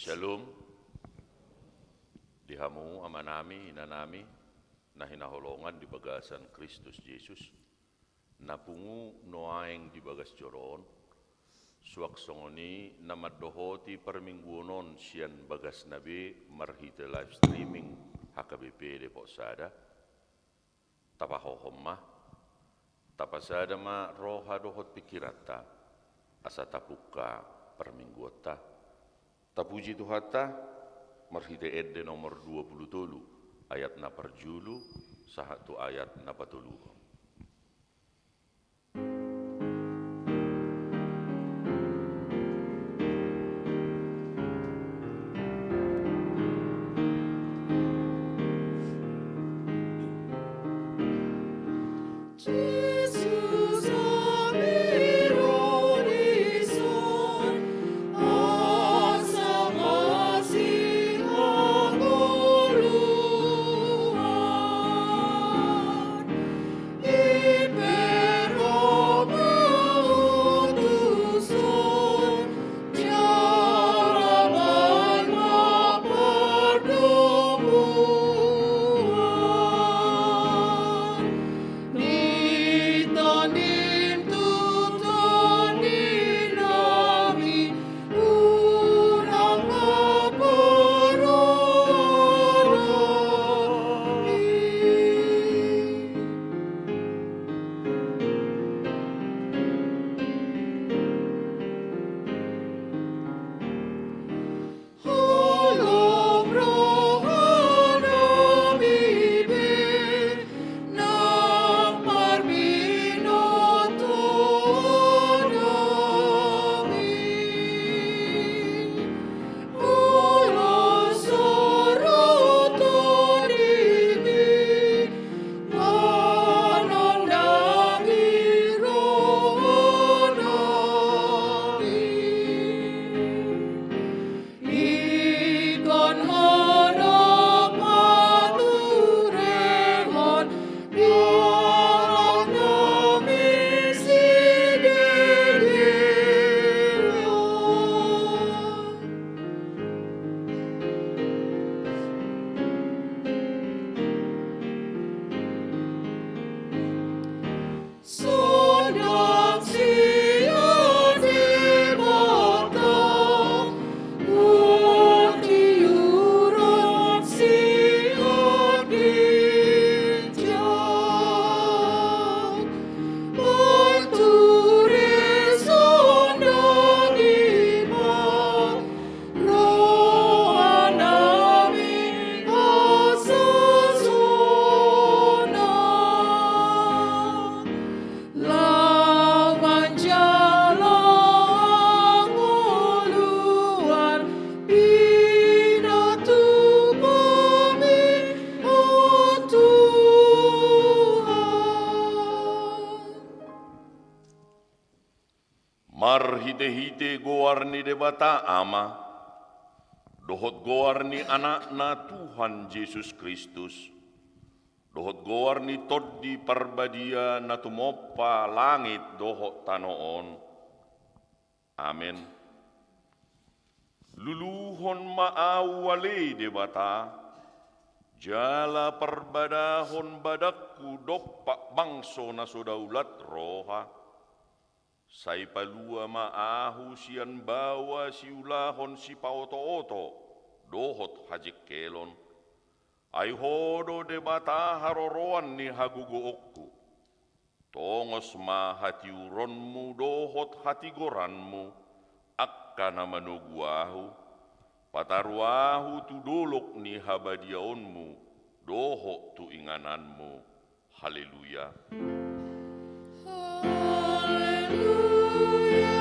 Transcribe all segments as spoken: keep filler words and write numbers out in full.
Shalom. Di hamu amanami, inanami, na hinaholongan di bagasan Kristus Jesus, na pungu nuaeng di bagas joro on, suang songon i na mandohoti parmingguon on sian bagasna be marhite live streaming H K B P Depok Sada. Tapahohom ma, tapasada ma roha dohot pingkiranta, asa tapungka parmingguonta. Tapuji Tuhanta, marhite ende nomor dua pulu tolu, ayat na parjolo sahat tu ayat na patoluhon. Marhitehite goar ni Debata Ama, dohot goar ni Anakna Tuhan Jesus Kristus, dohot goar ni Tondi Parbadia na tumompa langit dohot tano on. Amen. Luluhon ma ahu ale Debata, jala parbadahon badanku dompak bangso na so daulat roha. Sai palua ma ahu sian baoa siulahon sipaotooto dohot hajengkelon. Ai Ho do Debata haroroan ni hagogoonku. Tongos ma hatiuronmu dohot hatigoranmu, angka na manogu ahu, pataru ahu tu dolok ni habadiaonmu dohot tu ingananmu. Haleluya. Haleluya. Haleluya.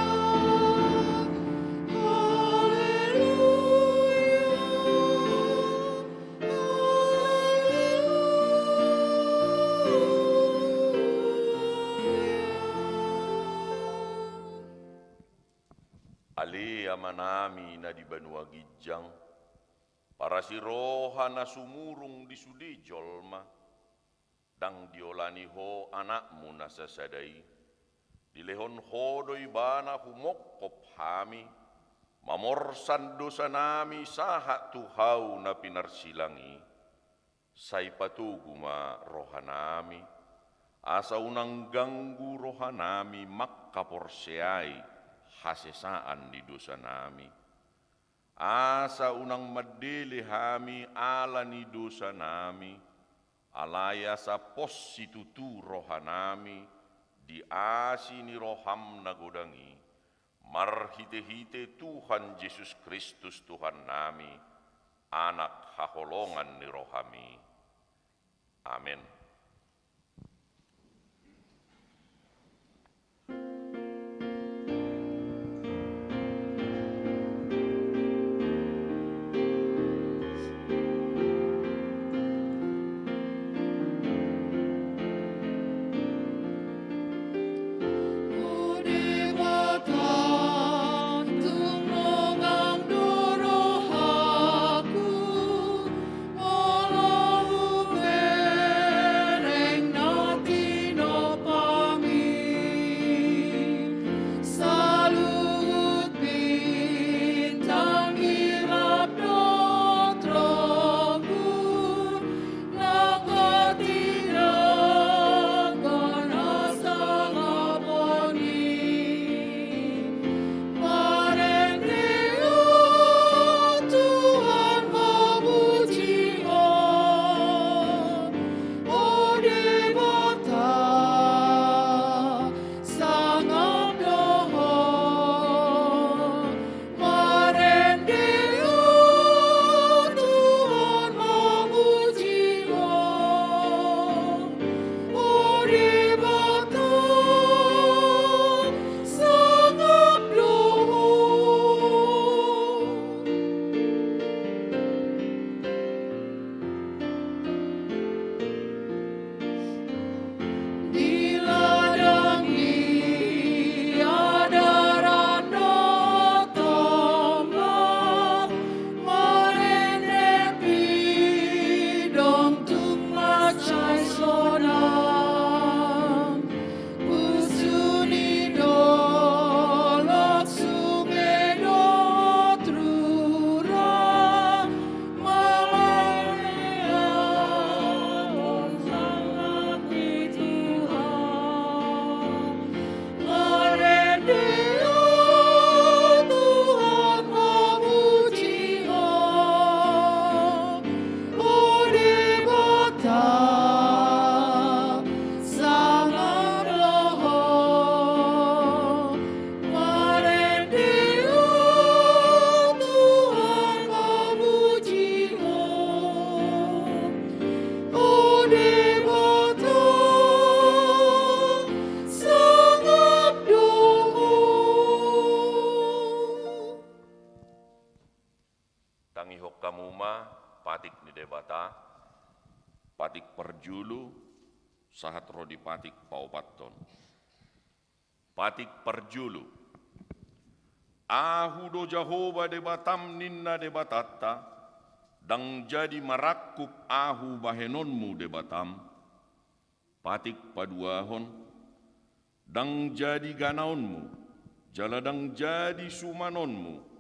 Ale Amanami na di banua ginjang, parasi roha na sumurung di sude jolma, ndang diolani Ho Anakmu na sasada i, dilehon Ho do Ibana humongkop hami, Mamorsan dosanami sahat tu Hau na pinarsilang i, sai patogu ma rohanami, asa unang ganggu rohanami mangkaporseai hasesaan ni dosanami. Asa unang mandele hami ala ni dosanami, alai asa pos situtu rohanami di asi ni roham na godang i, marhitehite Tuhan Jesus Kristus Tuhannami, Anak haholongan ni rohami. Amen. Tangihon hamu ma patik ni Debata, patik parjolo, sahat ro di patik paopathon. Patik parjolo. Ahu do Jahowa Debatam, ninna Debatanta, ndang jadi marangkup Ahu bahenonmu Debatam. Patik paduahon. Ndang jadi ganaonmu, jala ndang jadi sumanonmu,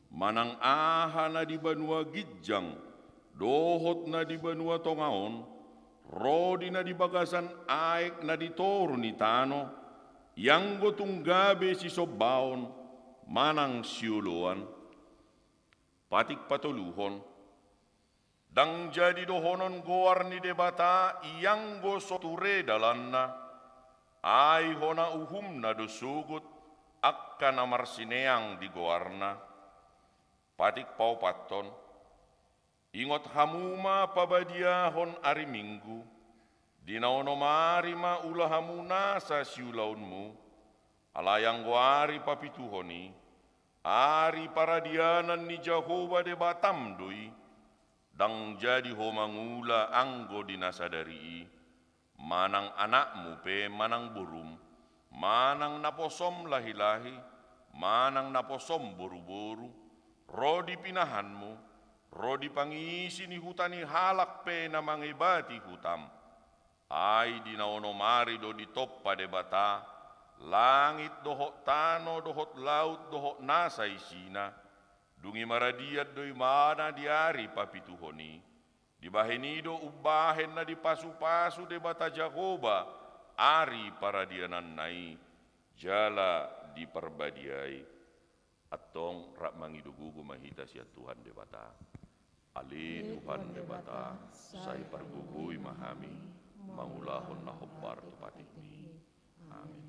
manang aha na di banua ginjang, dohot na di banua tonga on, ro di na di bagasan aek na di toru ni tano, ianggo tung gabe sisombaon, manang sioloan. Patik patoluhon. Ndang jadi dohonon goar ni Debata ianggo so ture dalanna, ai hona uhumna do sogot angka na marsineang di goarna. Patik paopathon. Ingot hamu ma pabadiahon ari Minggu, di na onom ari ma ula hamu nasa siulaonmu, alai anggo ari papituhon i, ari paradianan ni Jahowa Debatam do i, ndang jadi ho mangula anggo di na sadari i, manang anakmu pe manang borum, manang naposom lahilahi, manang naposom boruboru, ro di pinahanmu, ro di pangisi ni huta ni halak pe na mangebati hutam. Ai di na onom ari do ditompa Debata langit dohot tano dohot laut dohot nasa isina, Dung i maradian do ibana di ari papituhon i. Dibahen i do umbahen na dipasupasu Debata Jahowa ari paradiananna i jala diparbadiai. Antong rap mangido gogo ma hita sian Tuhan Debata. Ale Tuhan Debata, sai pargogoi ma hami mangulahon na hombar tu patikMi. Amin.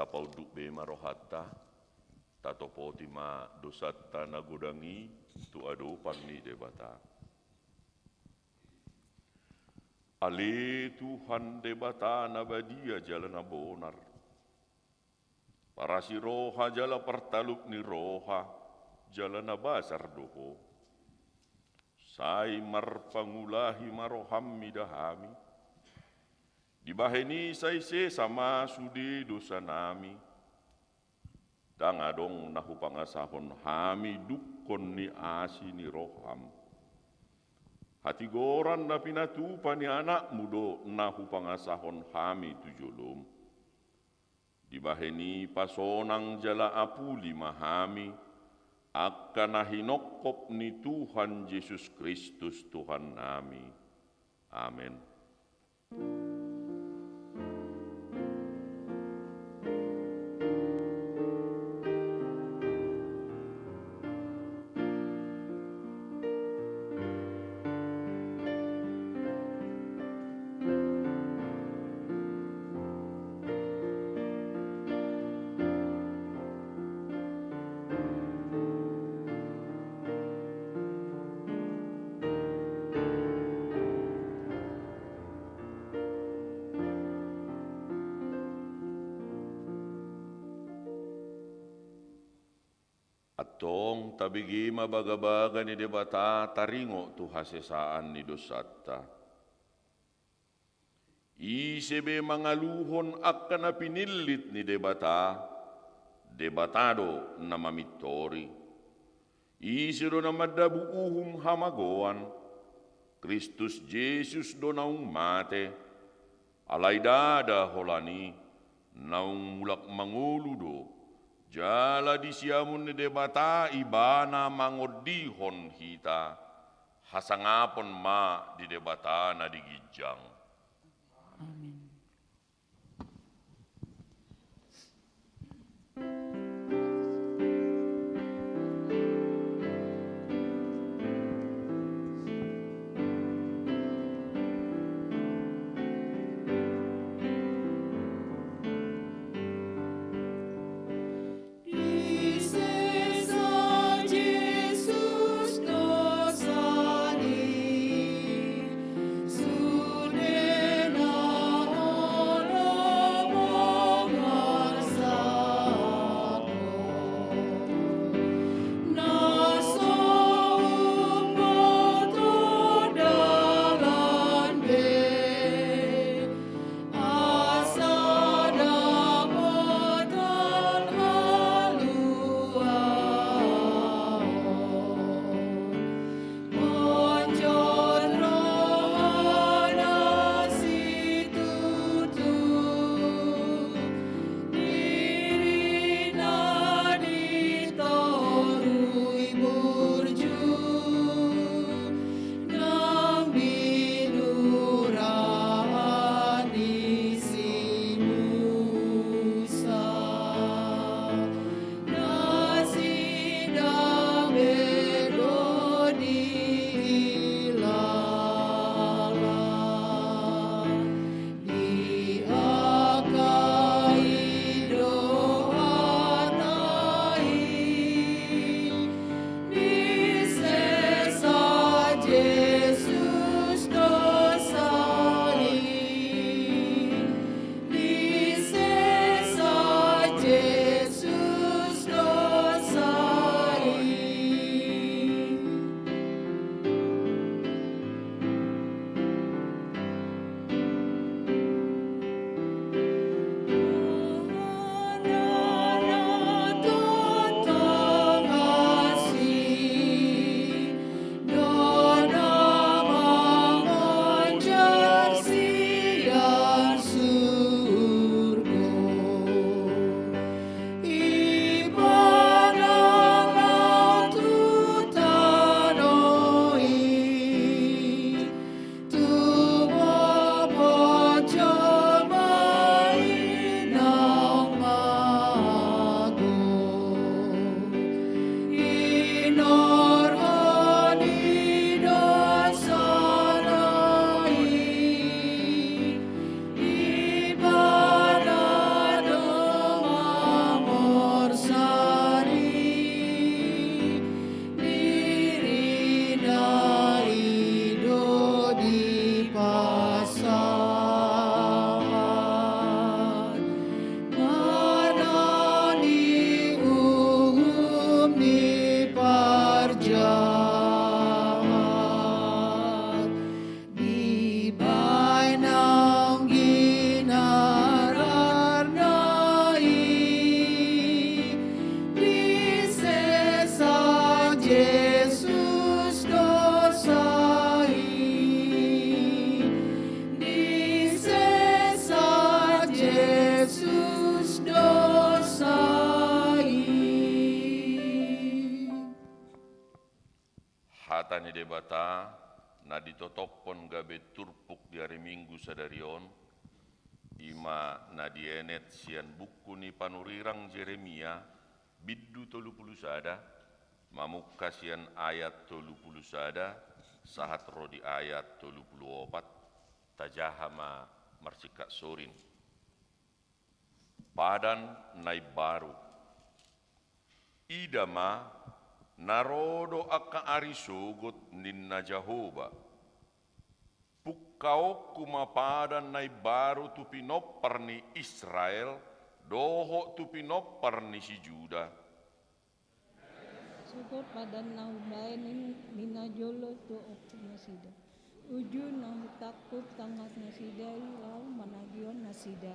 Tapaunduk be ma rohanta, tatopoti ma dosanta na godang i tu adopan ni Debata. Ale Tuhan Debata na badia jala na bonar, parasi roha jala partalup ni roha jala na basar do Ho. Sai marpangulahi ma roham mida hami. Dibahen i sai sesa ma sude dosanami. Ndang adong na hupangasahon hami dungkon ni asi ni roham. Hatigoran na pinatupa ni Anakmu do na hupangasahon hami tu jolom. Dibahen i pasonang jala apuli ma hami, angka na hinongkop ni Tuhan Jesus Kristus Tuhannami. Amen. Tong tabege ma bagabaga ni Debata taringot tu hasesaan ni dosanta. Ise be mangaluhon angka na pinillit ni Debata, Debata do na mamintori. Ise do na mandabu uhum hamagoan? Kristus Jesus do naung mate, alai ndada holan i, naung mulak mangolu do, jala di siamun ni Debata Ibana mangondihon hita. Hasangapon ma di Debata na di ginjang. Amin. Hata ni Debata na ditotophon gabe turpuk di ari Minggu sadari on, i ma na dienet sian buku ni panurirang Jeremia, bindu tolu pulu sada, mamungka sian ayat tolu pulu sada sahat ro di ayat tolu pulu opat. Tajaha ma marsingkat sorin. Padan na imbaru. Ida ma, na ro do angka ari sogot, ninna Jahowa. Pungkaonku ma padan na imbaru tu pinompar ni Israel dohot tu pinompar ni si Juda. Sogot padan na umbahen i, ninna jolo tu ompung nasida. Uju na hutangkup tangan nasida i laho managihon nasida.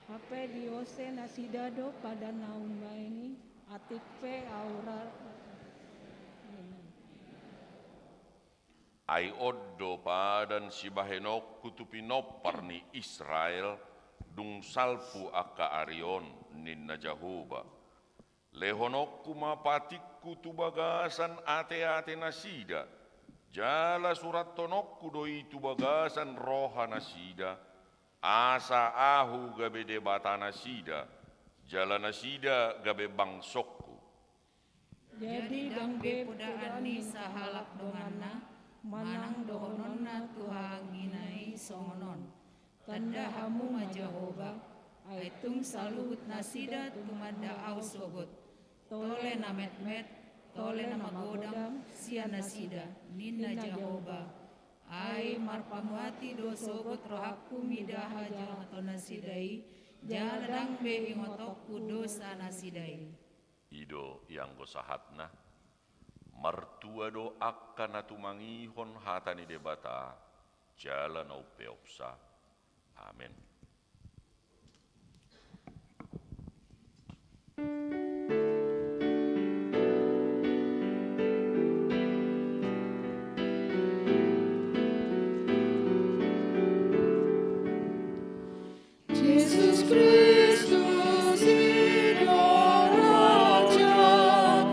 Hape diose nasida do padan na umbahen i, atik pe ahu ra. Ai on do padan sibahenonku tu pinompar ni Israel, dung salpu angka ari on, ninna Jahowa. Lehononku ma patikku tu bagasan ateate nasida, jala surathononku do i tu bagasan roha nasida, asa ahu gabe Debata nasida, jala nasida gabe bangsongku. Jadi ndang be podaan ni sahalak donganna, manang dohononna tu hahaanggianna i songon on: Tanda hamu ma Jahowa, ai tung saluhut nasida tumanda ahu sogot. Tole na metmet, tole na magodang sian nasida, ninna Jahowa. Ai marpamuati do sogot rohangku mida hajahaton nasida i, jala ndang be ingotonku dosa nasida i. I do i anggo sahatna. Martua do angka na tumangihon hata ni Debata, jala na umpeopsa. Amen. Jesus Kristus i do Raja,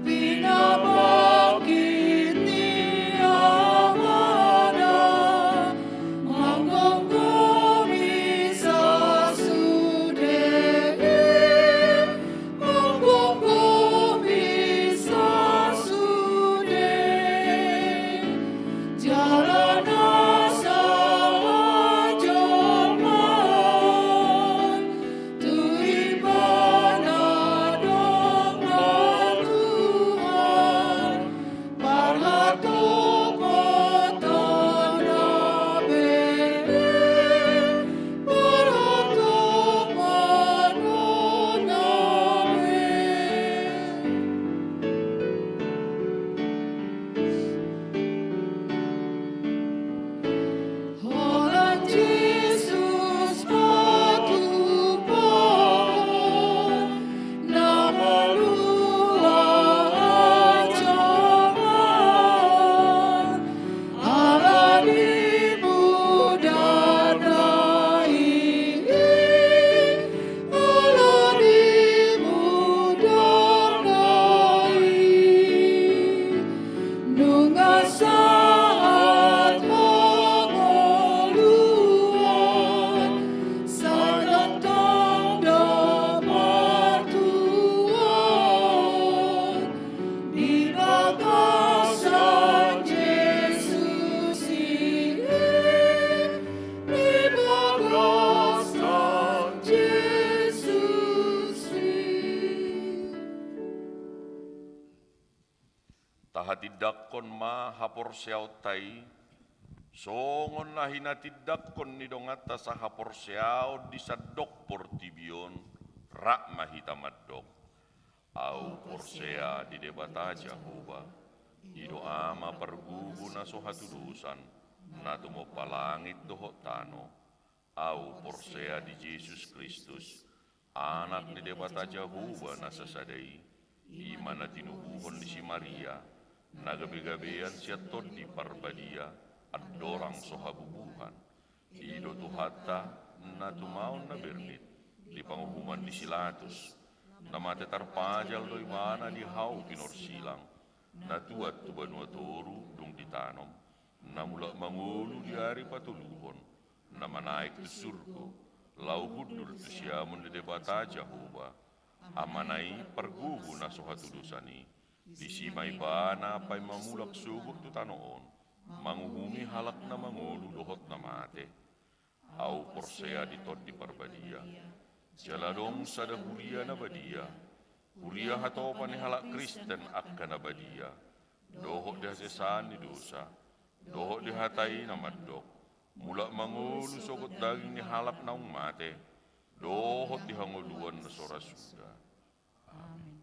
pinabangkit ni Amana, manggomgomi sasude i, manggomgomi sasude i. Jala na sahajolmaon, tu Ibana dongan Tuhan, parhatopotanna be, parhatopotanna be. Holan Jesus patupahon na malua hajahaon, ala ni mudarna i, ala ni mudarna i. Nunga sahat hangoluan, sai tongtong do martuaon di bagasan Jesus i, di bagasan Jesus i. Tahatindangkon ma haporseaonta i, songon na hinatindangkon ni donganta sahaporseaon di sandok portibi on, rap ma hita mandok. Ahu porsea di Debata Jahowa, i do Ama pargogo na so hatudosan, na tumompa langit dohot tano. Ahu porsea di Jesus Kristus, Anak ni Debata Jahowa na sasada i, i ma na tinubuhon ni si Maria, na gabegabean sian Tondi Parbadia, andorang so habubuhan. I do Tuhanta, na tumaon na bernit di panguhuman ni si Latus, na mate tarpajal do Ibana di hau pinorsilang, na tuat tu banua toru dung ditanom, na mulak mangolu di ari patoluhon, na manaek tu surgo, laho hundul tu siamun ni Debata Jahowa, Amana i pargogo na so hatudosan i. Disi ma Ibana paima mulak sogot tu tano on, manguhumi halak na mangolu dohot na mate. Ahu porsea di Tondi Parbadia, jala adong sada huria na badia, huria hatopan ni halak Kristen angka na badia, dohot di hasesaan ni dosa, dohot di hata i na mandok, mulak mangolu sogot daging ni halak naung mate, dohot di hangoluan na so ra suda. Amen.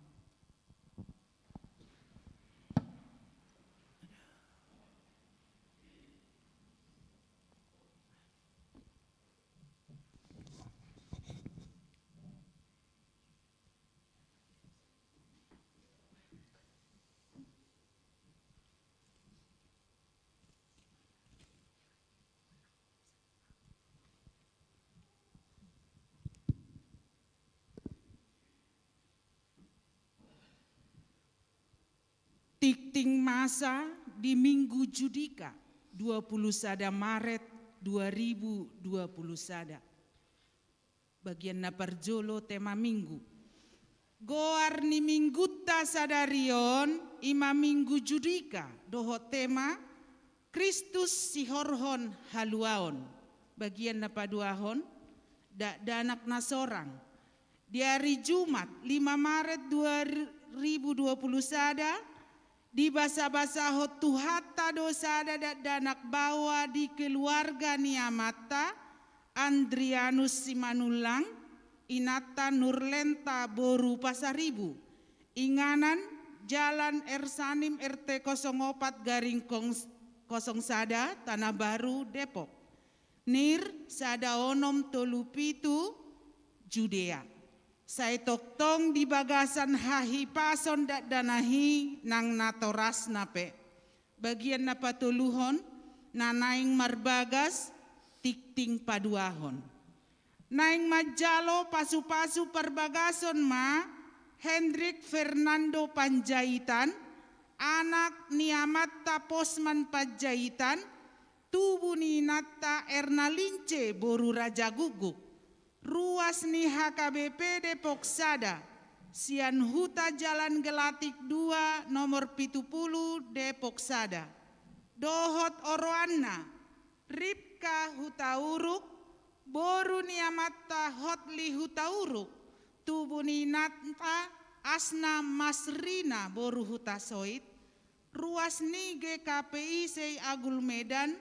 Tingting masa di Minggu Judika, dua puluh sada Maret dua ribu dua puluh sada. Bagian na parjolo tema Minggu. Goar ni Minggunta sadari on i ma Minggu Judika dohot tema Kristus sihorhon haluaon. Bagian na paduahon, dakdanak na sorang. Di ari Jumat, lima Maret dua ribu dua puluh sada, dibasabasahon Tuhanta do sada dakdanak baoa di keluarga ni amanta, Andrianus Simanullang, inanta Nurlenta boru Pasaribu, inganan Jalan R Sanim R T kosong opat garing kosong sada, Tanah Baru, Depok. Nir sada onom tolu pitu Judea. Sai tongtong di bagasan hahipason dakdanak i nang natorasna pe. Bagian na patoluhon, na naeng marbagas tingting paduahon. Naeng manjalo pasupasu parbagason ma Hendrik Fernando Panjaitan, anak ni amanta Posman Panjaitan, tubu ni inanta Erna Lince boru Raja Guguk, ruas ni H K B P Depok sada, sian Huta Jalan Gelatik dua nomor pitu pulu Depok sada. Dohot oroanna, Ripka Hutauruk, boru ni amanta Hotli Hutauruk, tubu ni inanta Asna Masrina boru Hutasoit, ruas ni G K P I Sei Agul Medan,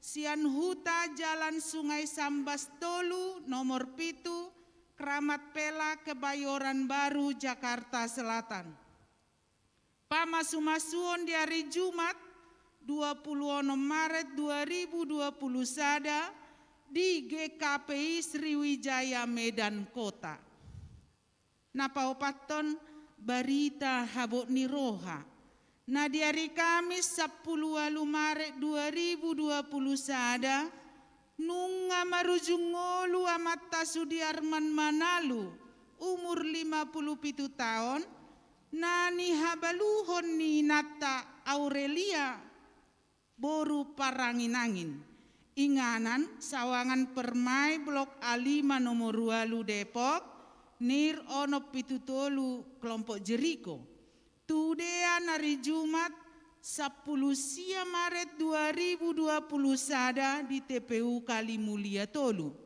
sian Huta Jalan Sungai Sambas tolu nomor pitu, Kramat Pela, Kebayoran Baru, Jakarta Selatan. Pamasumasuon di ari Jumat, dua pulu onom Maret dua ribu dua pulu sada, di G K P I Sriwijaya Medan Kota. Na paopathon, barita habot ni roha. Na di ari Kamis sampulu ualu Maret dua ribu dua pulu sada, nunga marujung ngolu amanta Sudiarman Manalu, umur lima pulu pitu taon, na nihabaluhon ni inanta Aurelia boru Parangin-angin, inganan Sawangan Permai, Blok A lima nomor ualu Depok, nir onom pitu tolu kelompok Jeriko. Tudean ari Jumat sampulu sia Maret dua ribu dua pulu sada di T P U Kalimulia tolu.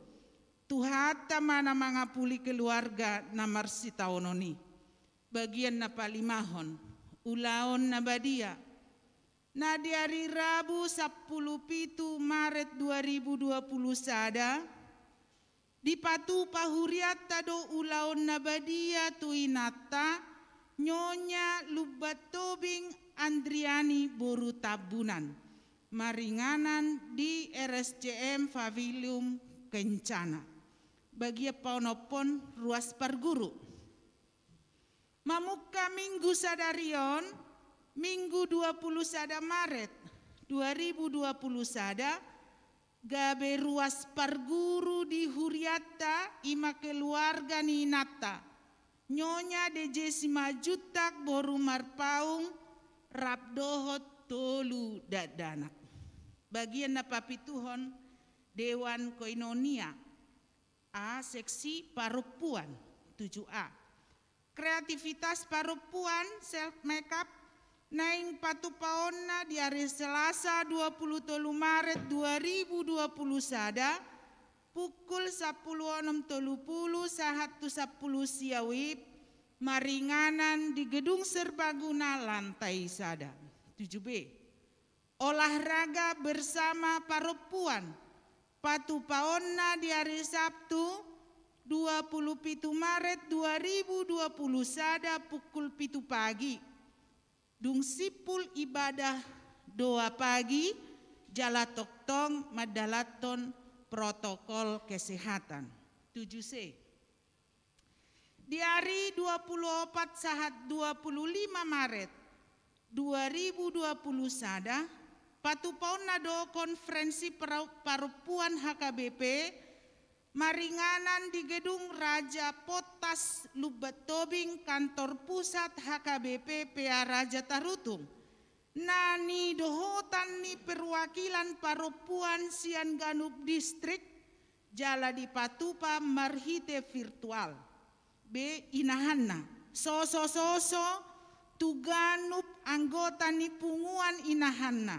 Tuhanta ma na mangapuli keluarga na marsitaonon i. Bagian na palimahon, ulaon na badia. Na di ari Rabu sampulu pitu Maret dua ribu dua pulu sada, dipatupa hurianta do ulaon na badia tu inanta, Nyonya Lumban Tobing Andriani boru Tambunan, maringanan di R S C M Pavilium Kencana. Bagian paonomhon, ruas parguru. Mamungka Minggu sadari on, Minggu dua pulu sada Maret dua ribu dua pulu sada, gabe ruas parguru di hurianta, i ma keluarga ni inanta, Nyonya Dejesi Majuntak boru Marpaung, rap dohot tolu dakdanak. Bagian na papituhon, Dewan Koinonia. A, seksi parompuan, tujuh A. Kreativitas parompuan, self makeup, naeng patupaonna di ari Selasa dua pulu tolu Maret dua ribu dua pulu sada, pukul sampulu onom tolu pulu sahat tu sampulu sia WIB, maringanan di Gedung Serbaguna lantai sada. Tujuh B. Olahraga bersama parompuan, patupaonna di ari Sabtu, dua pulu pitu Maret dua ribu dua pulu sada, pukul pitu pagi. Dung simpul ibadah doa pagi, jala tongtong mandalanhon protokol kesehatan. Tujuh C. Di ari dua pulu opat sahat dua pulu lima Maret dua ribu dua pulu sada, patupaonna do konferensi parompuan H K B P, Maringanan di gedung Raja Pontas Lumban Tobing, kantor pusat H K B P P A Raja Tarutung, na nidohotan ni perwakilan parompuan sian ganup distrik, jala dipatupa marhite virtual. Be, inahanna, sosososo tu ganup anggota ni punguan inahanna,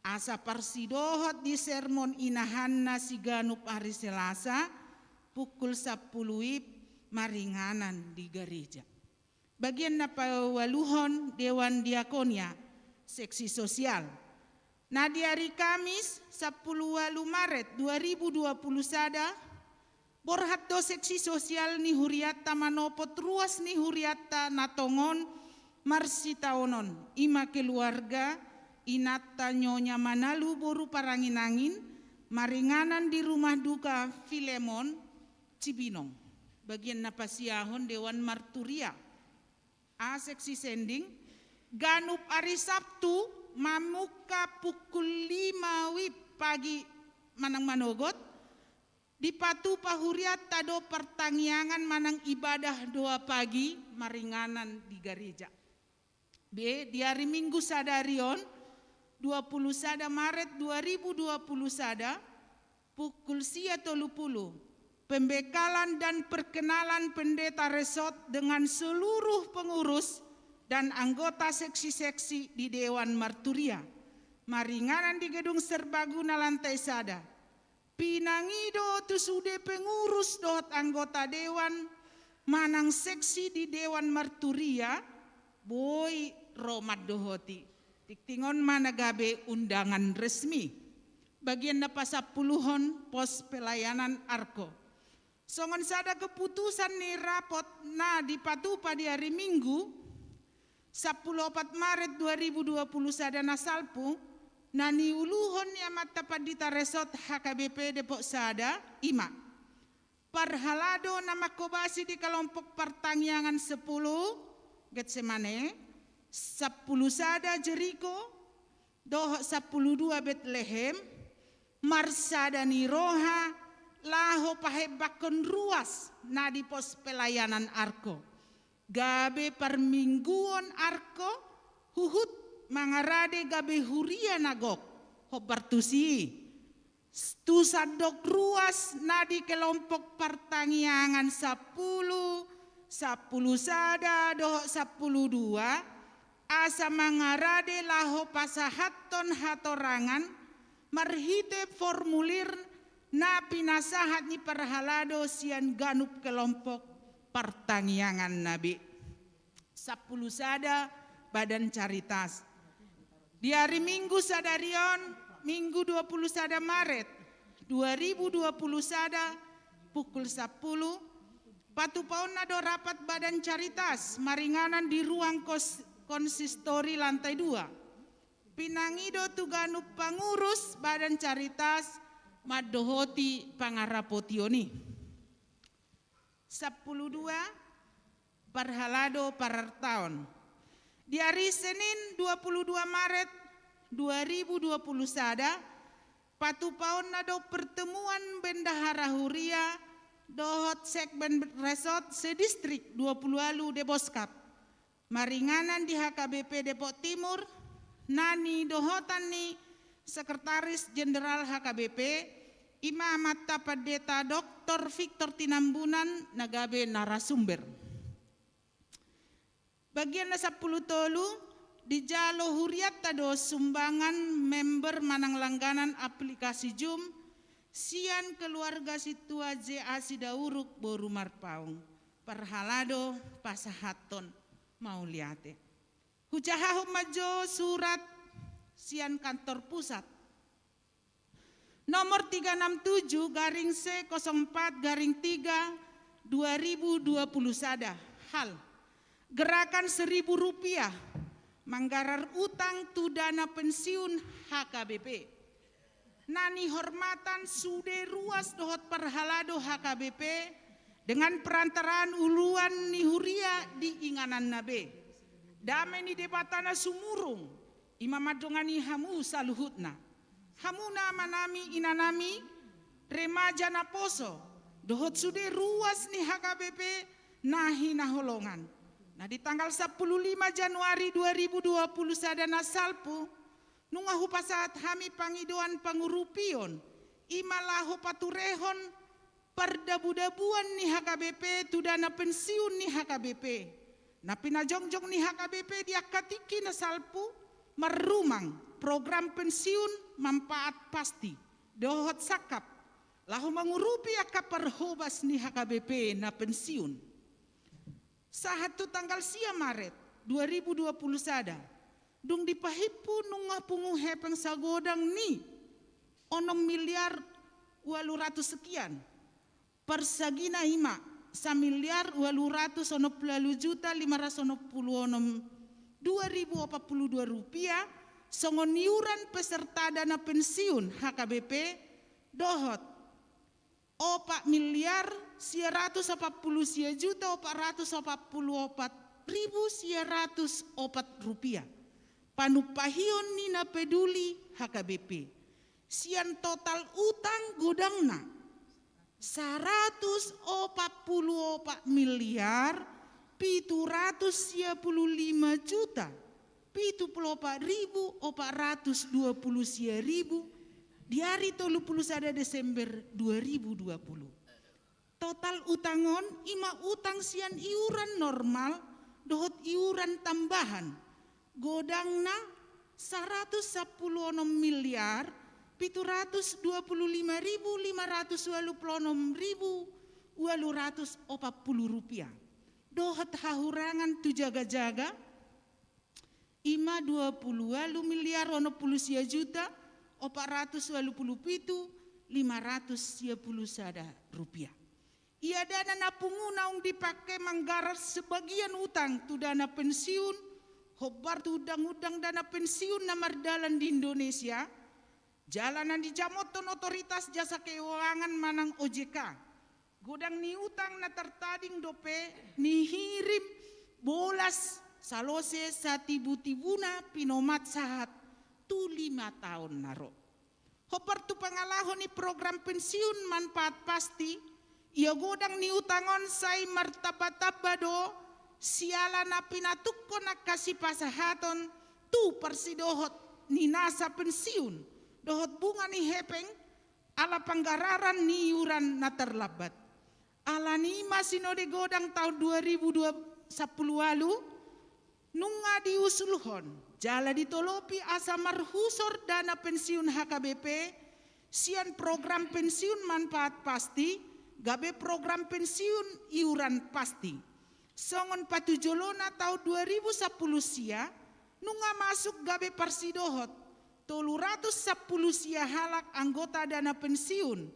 asa parsidohot di sermon inahanna siganup ari Selasa, pukul sampulu I P, maringanan di gareja. Bagian na paualuhon, Dewan Diakonia, seksi sosial. Na di ari Kamis, sampulu ualu Maret dua ribu dua pulu sada, borhat do seksi sosial ni hurianta manopot ruas ni hurianta na tongon marsitaonon, i ma keluarga inanta Nyonya Manalu boru Paranginangin, maringanan di rumah duka Filemon, Cibinong. Bagian na pasiahon, Dewan Marturia. A, seksi sending, ganup ari Sabtu mamungka pukul lima W I B pagi manang manogot, dipatupa hurianta do partangiangan manang ibadah doa pagi maringanan di gareja. Be, di ari Minggu sadari on, dua pulu sada Maret dua ribu dua pulu sada, pukul sia tolu pulu, pembekalan dan perkenalan pendeta resort dengan seluruh pengurus dan anggota seksi-seksi di Dewan Marturia. Maringanan di Gedung Serbaguna lantai sada. Pinangido tu sude pengurus dohot anggota dewan manang seksi di Dewan Marturia, boi ro mandohoti. Tingting on ma na gabe undangan resmi. Bagian na pasampuluhon, pos pelayanan Arko. Songon sada keputusan ni rapot na dipatupa di ari Minggu, sampulu opat Maret dua ribu dua pulu sada na salpu, na niuluhon ni amanta pandita resort H K B P Depok sada, i ma: Parhalado na manghobasi di kelompok partangiangan sepuluh, Getsemane, sampulu sada Jeriko, dohot sampulu dua Betlehem, marsada ni roha laho pahembangkon ruas na di pos pelayanan Arko. Gabe parmingguon Arko, huhut mangarade gabe huria na gok, hombar tusi. Tu sandok ruas na di kelompok partangiangan sampulu, sampulu sada dohot sampulu dua, asa mangarade laho pasahathon hatorangan marhite formulir na pinasahat ni parhalado sian ganup kelompok partangiangan na be. Sampulu sada Badan Caritas. Di ari Minggu sadari on, Minggu dua pulu sada Maret dua ribu dua pulu sada, pukul sampulu, patupaonna do rapat Badan Caritas maringanan di ruang kos-, konsistori lantai dua. Pinangido tu ganup pangurus Badan Caritas mandohoti pangarapotion i. Sampulu dua, parhalado parartaon. Di ari Senin dua pulu dua Maret dua ribu dua pulu sada, patupaonna do pertemuan bendahara huria dohot sekben resort sedistrik dua pulu ualu Deboskap. Maringanan di H K B P Depok Timur, na nidohotan ni Sekretaris Jenderal H K B P, i ma amanta Pandita Doktor Victor Tinambunan na gabe narasumber. Bagian na sampulu tolu, dijalo hurianta do sumbangan member manang langganan aplikasi Zoom sian keluarga sintua J A Sidauruk boru Marpaung. Parhalado pasahathon mauliate. Hujahahon ma jo surat sian kantor pusat. Nomor tiga enam tujuh garing C kosong empat garing tiga dua ribu dua puluh sada. Hal: Gerakan seribu rupiah manggarar utang tu dana pensiun H K B P. Na nihormatan sude ruas dohot parhalado H K B P dengan perantaraan uluan ni huria di ingananna be. Dame ni Debata na sumurung, i ma mandongani hamu saluhutna. Hamuna amanami, inanami, remaja naposo, dohot sude ruas ni H K B P na hinaholongan. Na di tanggal sampulu lima Januari dua ribu dua pulu sada na salpu, nunga hupasahat hami pangidoan pangurupion, i ma laho paturehon pardabudabuan ni H K B P tu dana pensiun ni H K B P. Na pinajongjong ni H K B P di angka tingki na salpu, marrumang program pensiun manfaat pasti dohot sangkap laho mangurupi angka parhobas ni H K B P na pensiun. Sahat tu tanggal sia Maret dua ribu dua pulu sada, dung dipahimpu nunga pungu hepeng sagodang ni onom miliar ualu ratus sekian. Parsagina i ma, samiliar ualu ratus onom pulu ualu juta lima ratus onom pulu onom dua ribu opat pulu dua rupia, songon iuran peserta dana pensiun H K B P, dohot opat miliar sia ratus opat pulu sia juta opat ratus opat pulu opat ribu sia ratus opat rupia. Panumpahion ni na peduli H K B P. Sian total utang godangna saratus opat pulu opat miliar pitu ratus sia pulu lima juta pitu pulu opat ribu opat ratus dua pulu sia ribu di ari tolu pulu sada Desember dua ribu dua pulu. Total utang on i ma utang sian iuran normal dohot iuran tambahan, godangna saratus sampulu onom miliar pitu ratus dua pulu lima ribu lima ratus ualu pulu onom ribu ualu ratus opat pulu rupia, dohot hahurangan tu jagajaga i ma dua pulu ualu miliar onom pulu sia juta opat ratus ualu pulu pitu lima ratus sia pulu sada rupia. Ia dana na pungu naung dipake manggarar sebagian utang tu dana pensiun, hombar tu undang-undang dana pensiun na mardalan di Indonesia, jala na dijamothon Otoritas Jasa Keuangan manang O J K. Godang ni utang na tartading dope nihirim bolas salose satibutibuna pinomat sahat tu lima taon na ro. Hombar tu pangalaho ni program pensiun manfaat pasti, ia godang ni utang on sai martambatamba do siala na pinatungkon angka sipasahaton tu parsidohot ni nasa pensiun dohot bunga ni hepeng ala panggararan ni iuran na tarlambat. Alani i ma sinode godang taon dua ribu dua sapulu ualu nunga diusulhon jala ditolopi asa marhusor dana pensiun H K B P sian program pensiun manfaat pasti gabe program pensiun iuran pasti. Songon patujolona taon dua ribu sapulu sia nunga masuk gabe parsidohot tolu ratus sapulu sia halak anggota dana pensiun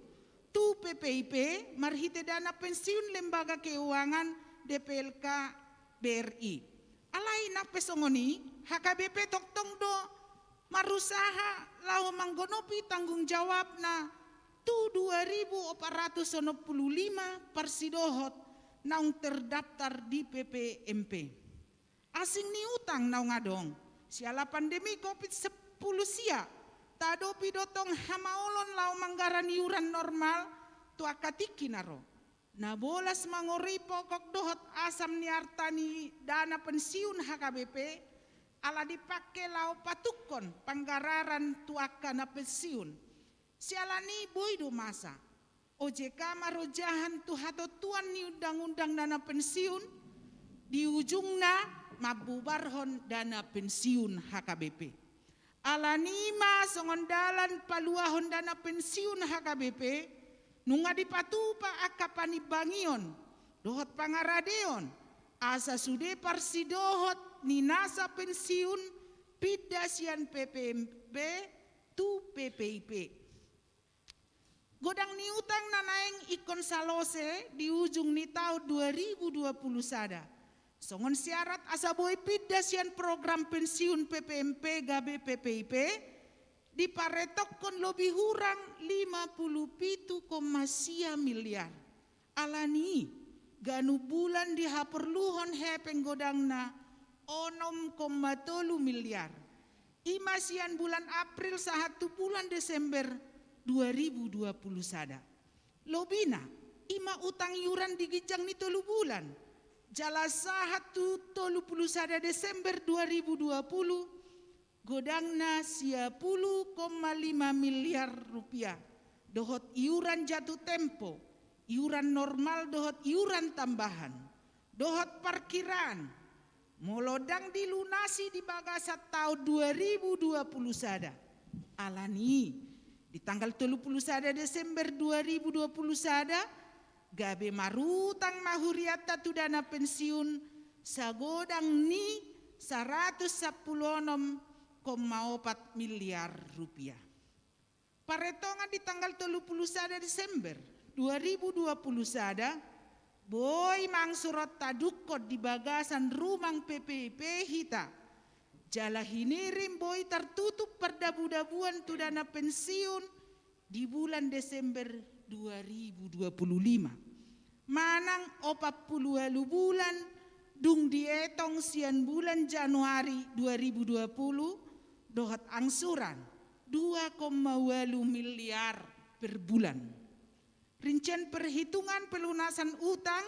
tu P P I P marhite dana pensiun lembaga keuangan D P L K B R I. Alai nang pe songon i, H K B P tongtong do marusaha laho manggonopi tanggung jawabna tu dua ribu opat ratus onom pulu lima parsidohot naung terdaftar di P P M P. Asing ni utang naung adong siala pandemi Covid sapulu sia, tadopi do tong hamaolon laho manggarar iuran normal tu angka tingki na ro. Na bolas mangorui pokok dohot asam ni arta ni dana pensiun H K B P, ala dipake laho patungkon panggararan tu angka na pensiun. Siala ni i boi do masa O J K marojahan tu hatontuan ni undang-undang dana pensiun, di ujungna mambubarhon dana pensiun H K B P. Alani i ma songon dalan paluahon dana pensiun H K B P, nunga dipatupa angka panimbangion dohot pangaradeon, asa sude parsidohot ni nasa pensiun pinda sian P P M P tu P P I P. Godang ni utang na naeng ingkon salose di ujung ni taon dua ribu dua pulu sada. Songon syarat asa boi pinda sian program pensiun P P M P gabe P P I P, diparetokkon lobi hurang lima pulu pitu koma sia miliar. Alani i, ganup bulan dihaporluhon hepeng godangna onom koma tolu miliar. I ma sian bulan April sahat tu bulan Desember dua ribu dua pulu sada. Lobina, I ma utang iuran di ginjang ni tolu bulan. Jala sahat tu tolu pulu sada Desember dua ribu dua pulu, godangna sia pulu koma lima miliar rupiah. Dohot iuran jatuh tempo, iuran normal dohot iuran tambahan, dohot parkiraan, molo ndang dilunasi di bagasan taon dua ribu dua pulu sada. Alani i, di tanggal tolu pulu sada Desember dua ribu dua pulu sada, gabe marutang ma hurianta tu dana pensiun sagodang ni saratus sampulu onom koma opat miliar rupiah. Paretongan di tanggal tolu pulu sada Desember dua ribu dua pulu sada, boi ma angsuran tadungkon di bagasan rumang P P I P hita. Jala hinirim boi tartutup pardabu-dabuan tu dana pensiun di bulan Desember dua ribu dua pulu lima. Manang opat pulu ualu bulan, dung dietong sian bulan Januari dua ribu dua pulu, dohot angsuran dua koma ualu miliar per bulan. Rincian perhitungan pelunasan utang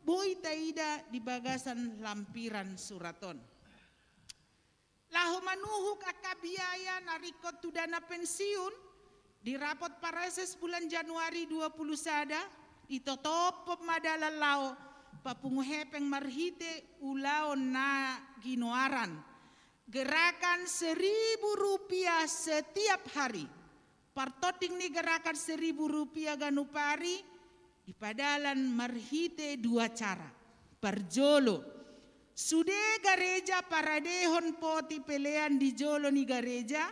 boi taida di bagasan lampiran surat on. Laho manuhuk angka biaya na ringkot tu dana pensiun, di rapot pareses bulan Januari dua pulu sada, ditotophon ma dalan laho papungu hepeng marhite ulaon na ginoaran gerakan seribu rupiah setiap hari. Partording ni gerakan seribu rupiah ganup ari dipadalan marhite dua cara. Parjolo, sude gareja paradehon poti pelean di jolo ni gareja,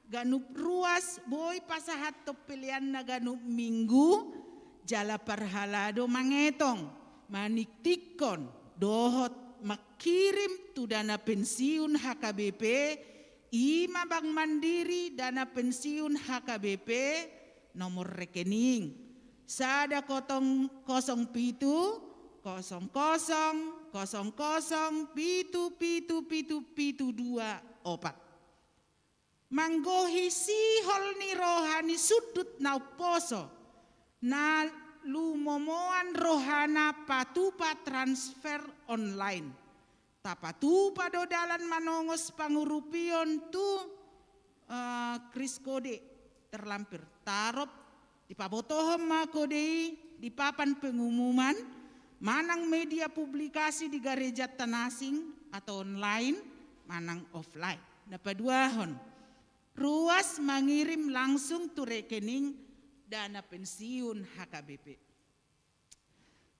ganup ruas boi pasahathon peleanna ganup minggu, jala parhalado mangetong, maningtingkon, dohot mangkirim tu dana pensiun H K B P, i ma Bank Mandiri dana pensiun H K B P, nomor rekening sada kosong kosong pitu, kosong kosong, kosong kosong, pitu pitu pitu pitu dua opat. Manggohi sihol ni roha ni sundut na umposo, na lumomoan rohana patupa transfer online. Tapatupa do dalan manongos pangurupion tu, eh, kris kode terlampir. Tarop dipabotohon ma kode i di papan pengumuman manang media publikasi di garejanta na asing atau online manang offline. Na paduahon, ruas mangirim langsung tu rekening dana pensiun H K B P.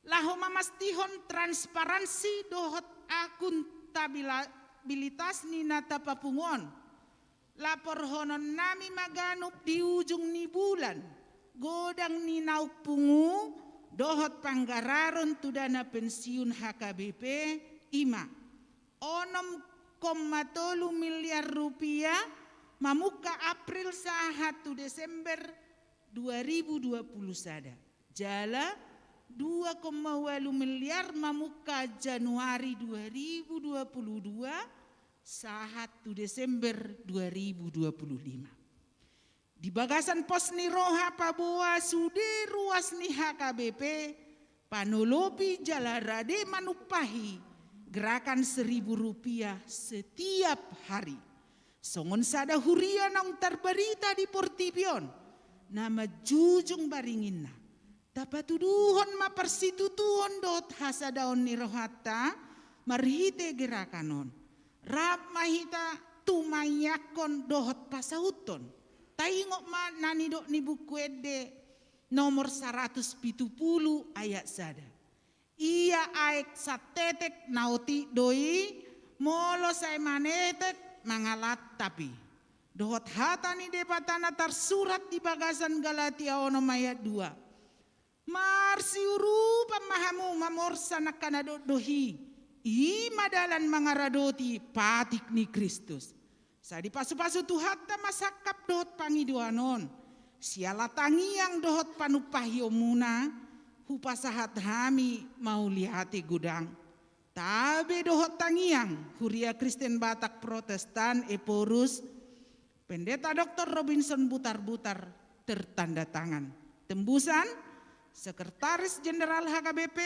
Laho mamastihon transparansi dohot akuntabilitas ni na tapapungu on, laporhononnami ma ganup di ujung ni bulan godang ni naung pungu dohot panggararon tu dana pensiun H K B P, i ma onom koma tolu miliar rupiah mamungka April sahat tu Desember dua ribu dua pulu sada. Jala dua koma ualu miliar mamungka Januari dua ribu dua pulu dua sahat tu Desember dua ribu dua pulu lima. Di bagasan pos ni roha paboa sude ruas ni H K B P, panolopi jala rade manumpahi gerakan seribu rupiah setiap hari. Songon sada huria naung tarbarita di portibi on, na manjujung baringinna. Tapatuduhon ma parsitutuon dohot hasadaon ni rohanta marhite gerakan on. Rap ma hita tumaiangkon dohot pasauthon. Taingot ma na nidok ni Buku Ende nomor saratus pitu pulu ayat sada. Ia aek santetek na otik do i, molo sai manetek mangalantap i. Dohot hata ni Debata na tarsurat di bagasan Galatia onom ayat dua. Marsiurupan ma hamu mamorsan angka na dohdoh i, i ma dalan mangaradoti patik ni Kristus. Sai dipasupasu Tuhanta ma sangkap dohot pangidoan on. Siala tangiang dohot panumpahionmuna, hupasahat hami mauliate godang. Tabe dohot tangiang, Huria Kristen Batak Protestan Ephorus, Pendeta Doktor Robinson Butarbutar, tertanda tangan. Tembusan, Sekretaris Jenderal H K B P,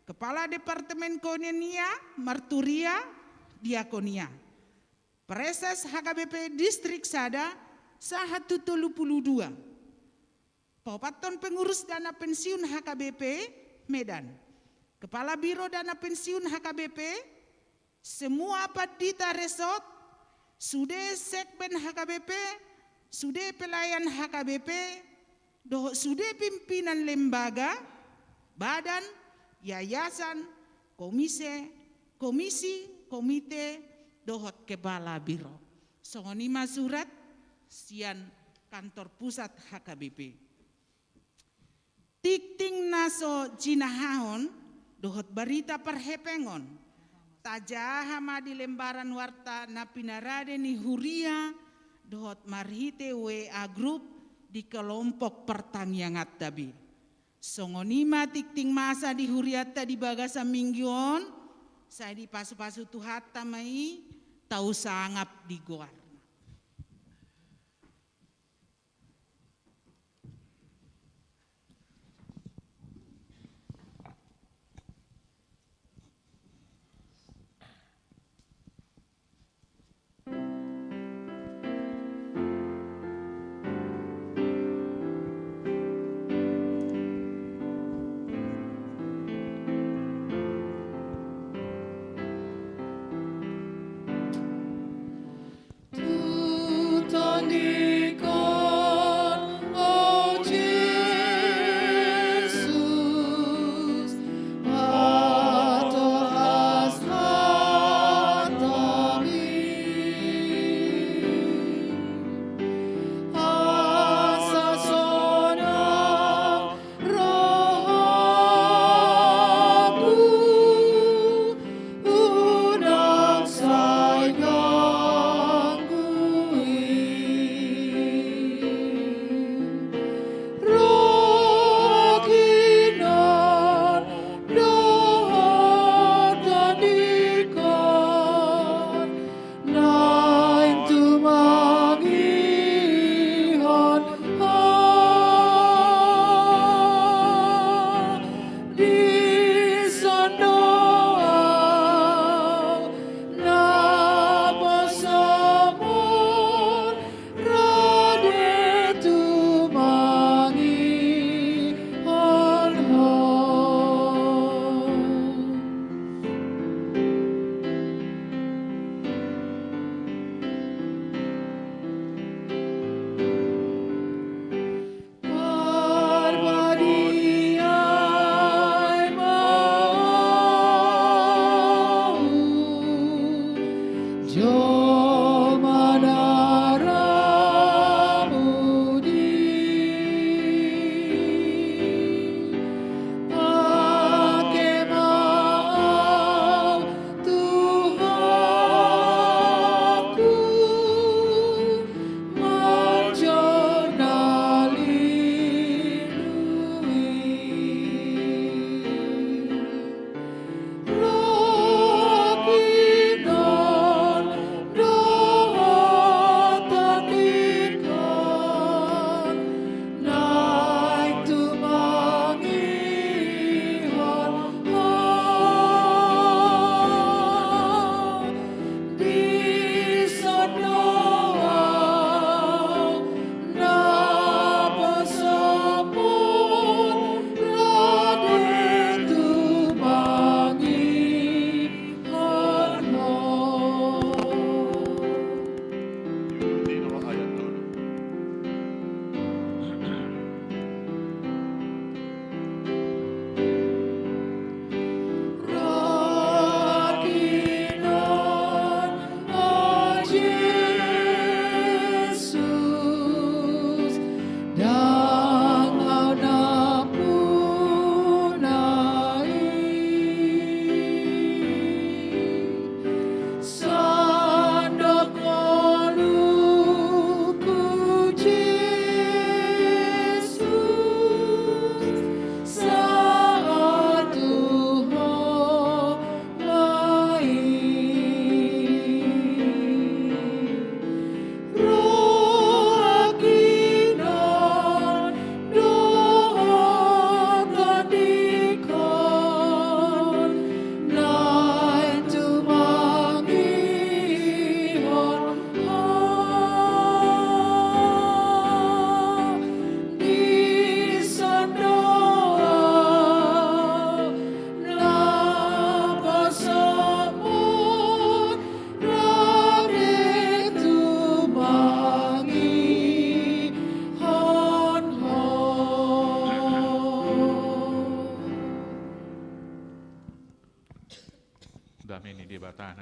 Kepala Departemen Koinonia, Marturia, Diakonia. Praeses H K B P Distrik sada, sahat tu tolu pulu dua. Paopathon pengurus dana pensiun H K B P Medan. Kepala Biro Dana Pensiun H K B P, semua pandita resort, sude sekben H K B P, sude pelayan H K B P, dohot sude pimpinan lembaga, badan, yayasan, komise, komisi, komite, dohot kepala biro. Songon i ma surat sian kantor pusat H K B P. Tingting na so jinahahon dohot barita parhepengon, tajaha ma di lembaran warta na pinarade ni huria dohot marhite W A grup di kelompok partangianganta be. Songon i ma tingting masa di hurianta di bagasan minggu on, sai dipasupasu Tuhanta ma i, tau sangap di goarna.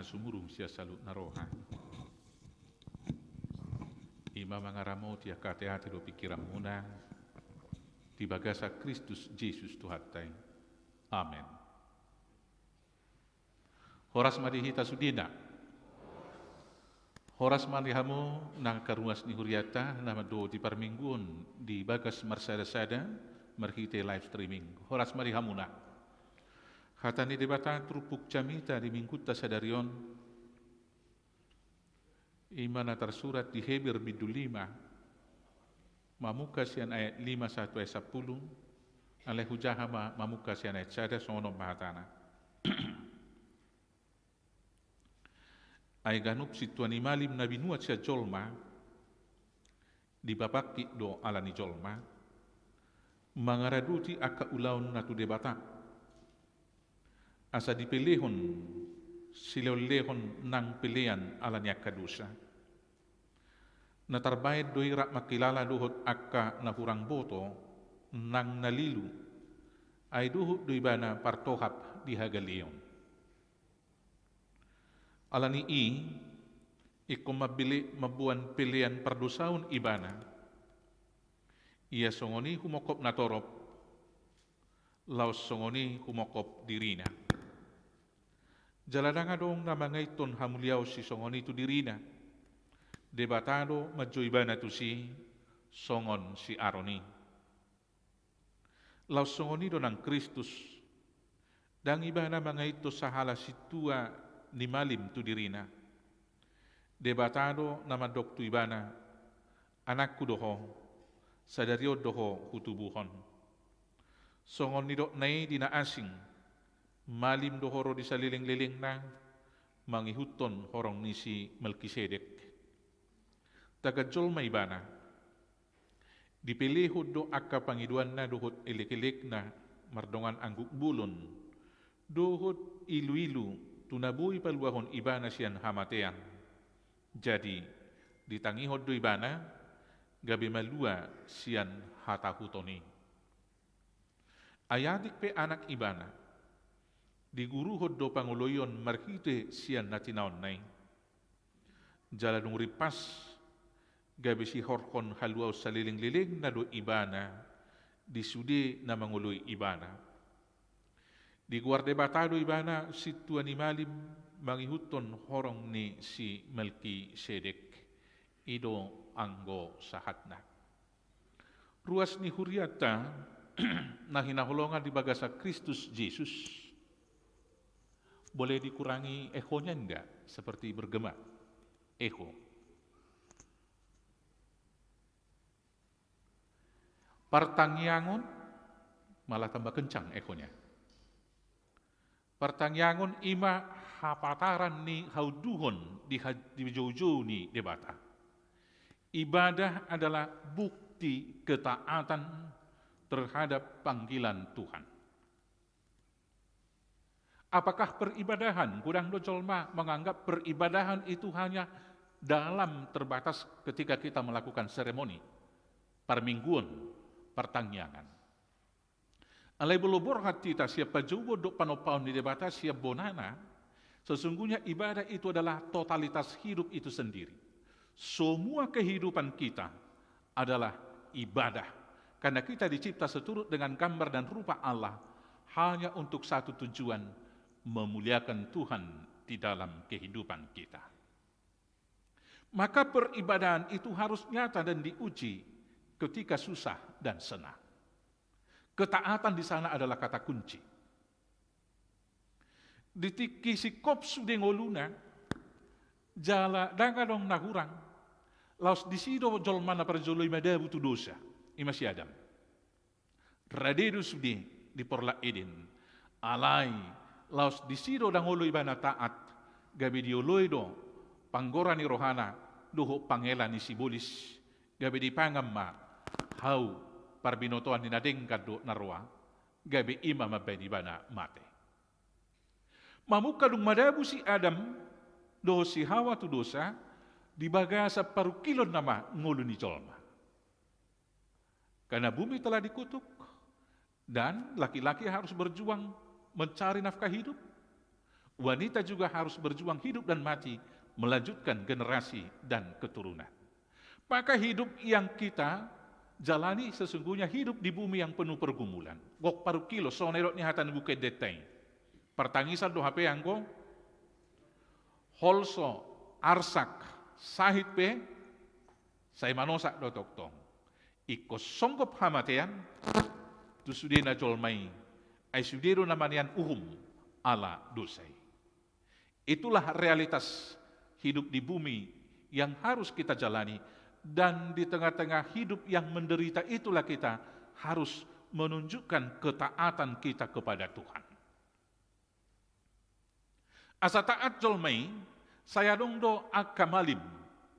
Sumurung sian saluhutna roha. I ma mangaramoti angka ateate dohot pingkiranmuna di bagasan Kristus Jesus Tuhanta i. Amen. Horas ma di hita sudena. Horas ma di hamu nang angka ruas ni hurianta na mandok di parmingguon di bagas marsadasada marhite live streaming. Horas ma di hamuna. Hata ni Debata turpuk jamita di minggunta sadari on, i ma na tarsurat di Heber bindu lima, mamungka sian ayat lima sahat tu ayat sampulu. Alai hujaha ma mamungka sian ayat sada, songon on ma hatana. Ai ganup sintua ni malim na binuat sian jolma, dipapangkit do ala ni jolma, mangaradoti angka ulaonna tu Debata, asa dipelehon silehonlehon nang pelean ala ni angka dosa. Na tarbaen do i rap mangkilala dohot angka na hurang boto nang na lilu, ai dohot do ibana partohap di hagaleon. Ala ni i, ingkon mambele-, mamboan pelean pardosaon ibana. Ia songon i humongkop na torop, laos songon i humongkop dirina. Jala ndang adong na mangaithon hamuliaon sisongon i tu dirina. Debata do manjou ibana tusi, songon si Aron i. Laos songon i do nang Kristus. Ndang ibana mangaithon sahala sintua ni malim tu dirina. Debata do na mandok tu ibana, "Anakku do ho, sadari on do ho hutubuhon." Songon nidokna i di na asing, malim do ho ro di salelenglelengna, mangihuthon horong ni si Melkisedek. Tagan jolma ibana. Dipelehon do angka pangidoanna dohot elekelekna mardongan angguk bolon, dohot iluilu tu na boi paluahon ibana sian hamatean. Jadi, ditangihon do ibana, gabe malua sian hatahuton i. Ai atik pe anak ibana, diguruhon do pangoloion marhite sian na tinaonna i. Jala dung rimpas, gabe sihorhon haluaon salelenglelengna do ibana di sude na mangoloi ibana. Digoar Debata do ibana sintua ni malim mangihuthon horong ni si Melkisedek. I do anggo sahatna. Ruas ni hurianta na hinaholongan di bagasan Kristus Jesus. Boleh dikurangi ehonya nggak? Seperti bergema. Eho. Partangiangon, malah tambah kencang ehonya. Partangiangon i ma hapataran ni haunduhon di ha-, di joujou ni Debata. Ibadah adalah bukti ketaatan terhadap panggilan Tuhan. Apakah peribadahan, godang do jolma menganggap peribadahan itu hanya dalam terbatas ketika kita melakukan seremoni, parmingguon, partangiangan. Alai molo borhat hita sian pajouon dohot panompaon ni Debata sian bonana, sesungguhnya ibadah itu adalah totalitas hidup itu sendiri. Semua kehidupan kita adalah ibadah. Karena kita dicipta seturut dengan gambar dan rupa Allah hanya untuk satu tujuan, memuliakan Tuhan di dalam kehidupan kita. Maka peribadahan itu harus nyata dan diuji ketika susah dan senang. Ketaatan di sana adalah kata kunci. Di tingki singkop sude ngoluna, jala ndang adong na hurang, laos disi do jolma na parjolo i madabu tu dosa, i ma si Adam. Rade do sude di Porlak Eden. Alai, laos disi do ndang olo ibana taat, gabe dioloi do panggora ni rohana dohot pangela ni sibolis, gabe dipangan ma hau parbinotoan ni na denggan dohot na roa, gabe i ma mambahen ibana mate. Mamungka dung madabu si Adam dohot si Hawa tu dosa, di bagasan parungkilon nama ngolu ni jolma. Karena bumi telah dikutuk, dan laki-laki harus berjuang mencari nafkah hidup. Wanita juga harus berjuang hidup dan mati melanjutkan generasi dan keturunan. Maka hidup yang kita jalani sesungguhnya hidup di bumi yang penuh pergumulan. Gok parungkilon, songon na nidok ni hata ni Buku Ende i. Partangisan do hape anggo holso, arsak, sahit pe, sai manosak do tongtong. Ingkon songgop hamatean tu sude na jolma i, ai sude do na manean uhum ala dosa i. Itulah realitas hidup di bumi yang harus kita jalani, dan di tengah-tengah hidup yang menderita itulah kita harus menunjukkan ketaatan kita kepada Tuhan. Asa taat jolma i, sai adong do angka malim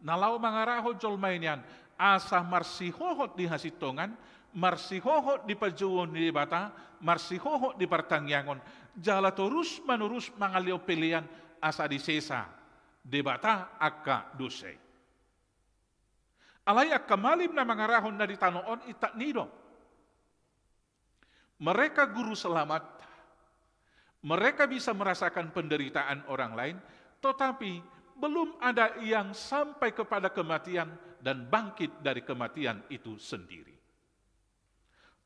na laho mangarahon jolma i nian asa marsihohot di hasintongan, marsihohot di panjouon ni Debata, marsihohot di partangiangon, jala torus manurus mangalehon pelean asa disesa Debata angka dosa i. Alai angka malim na mangarahon na di tano on intak ni do. Mereka guru selamat, mereka bisa merasakan penderitaan orang lain, tetapi belum ada yang sampai kepada kematian dan bangkit dari kematian itu sendiri.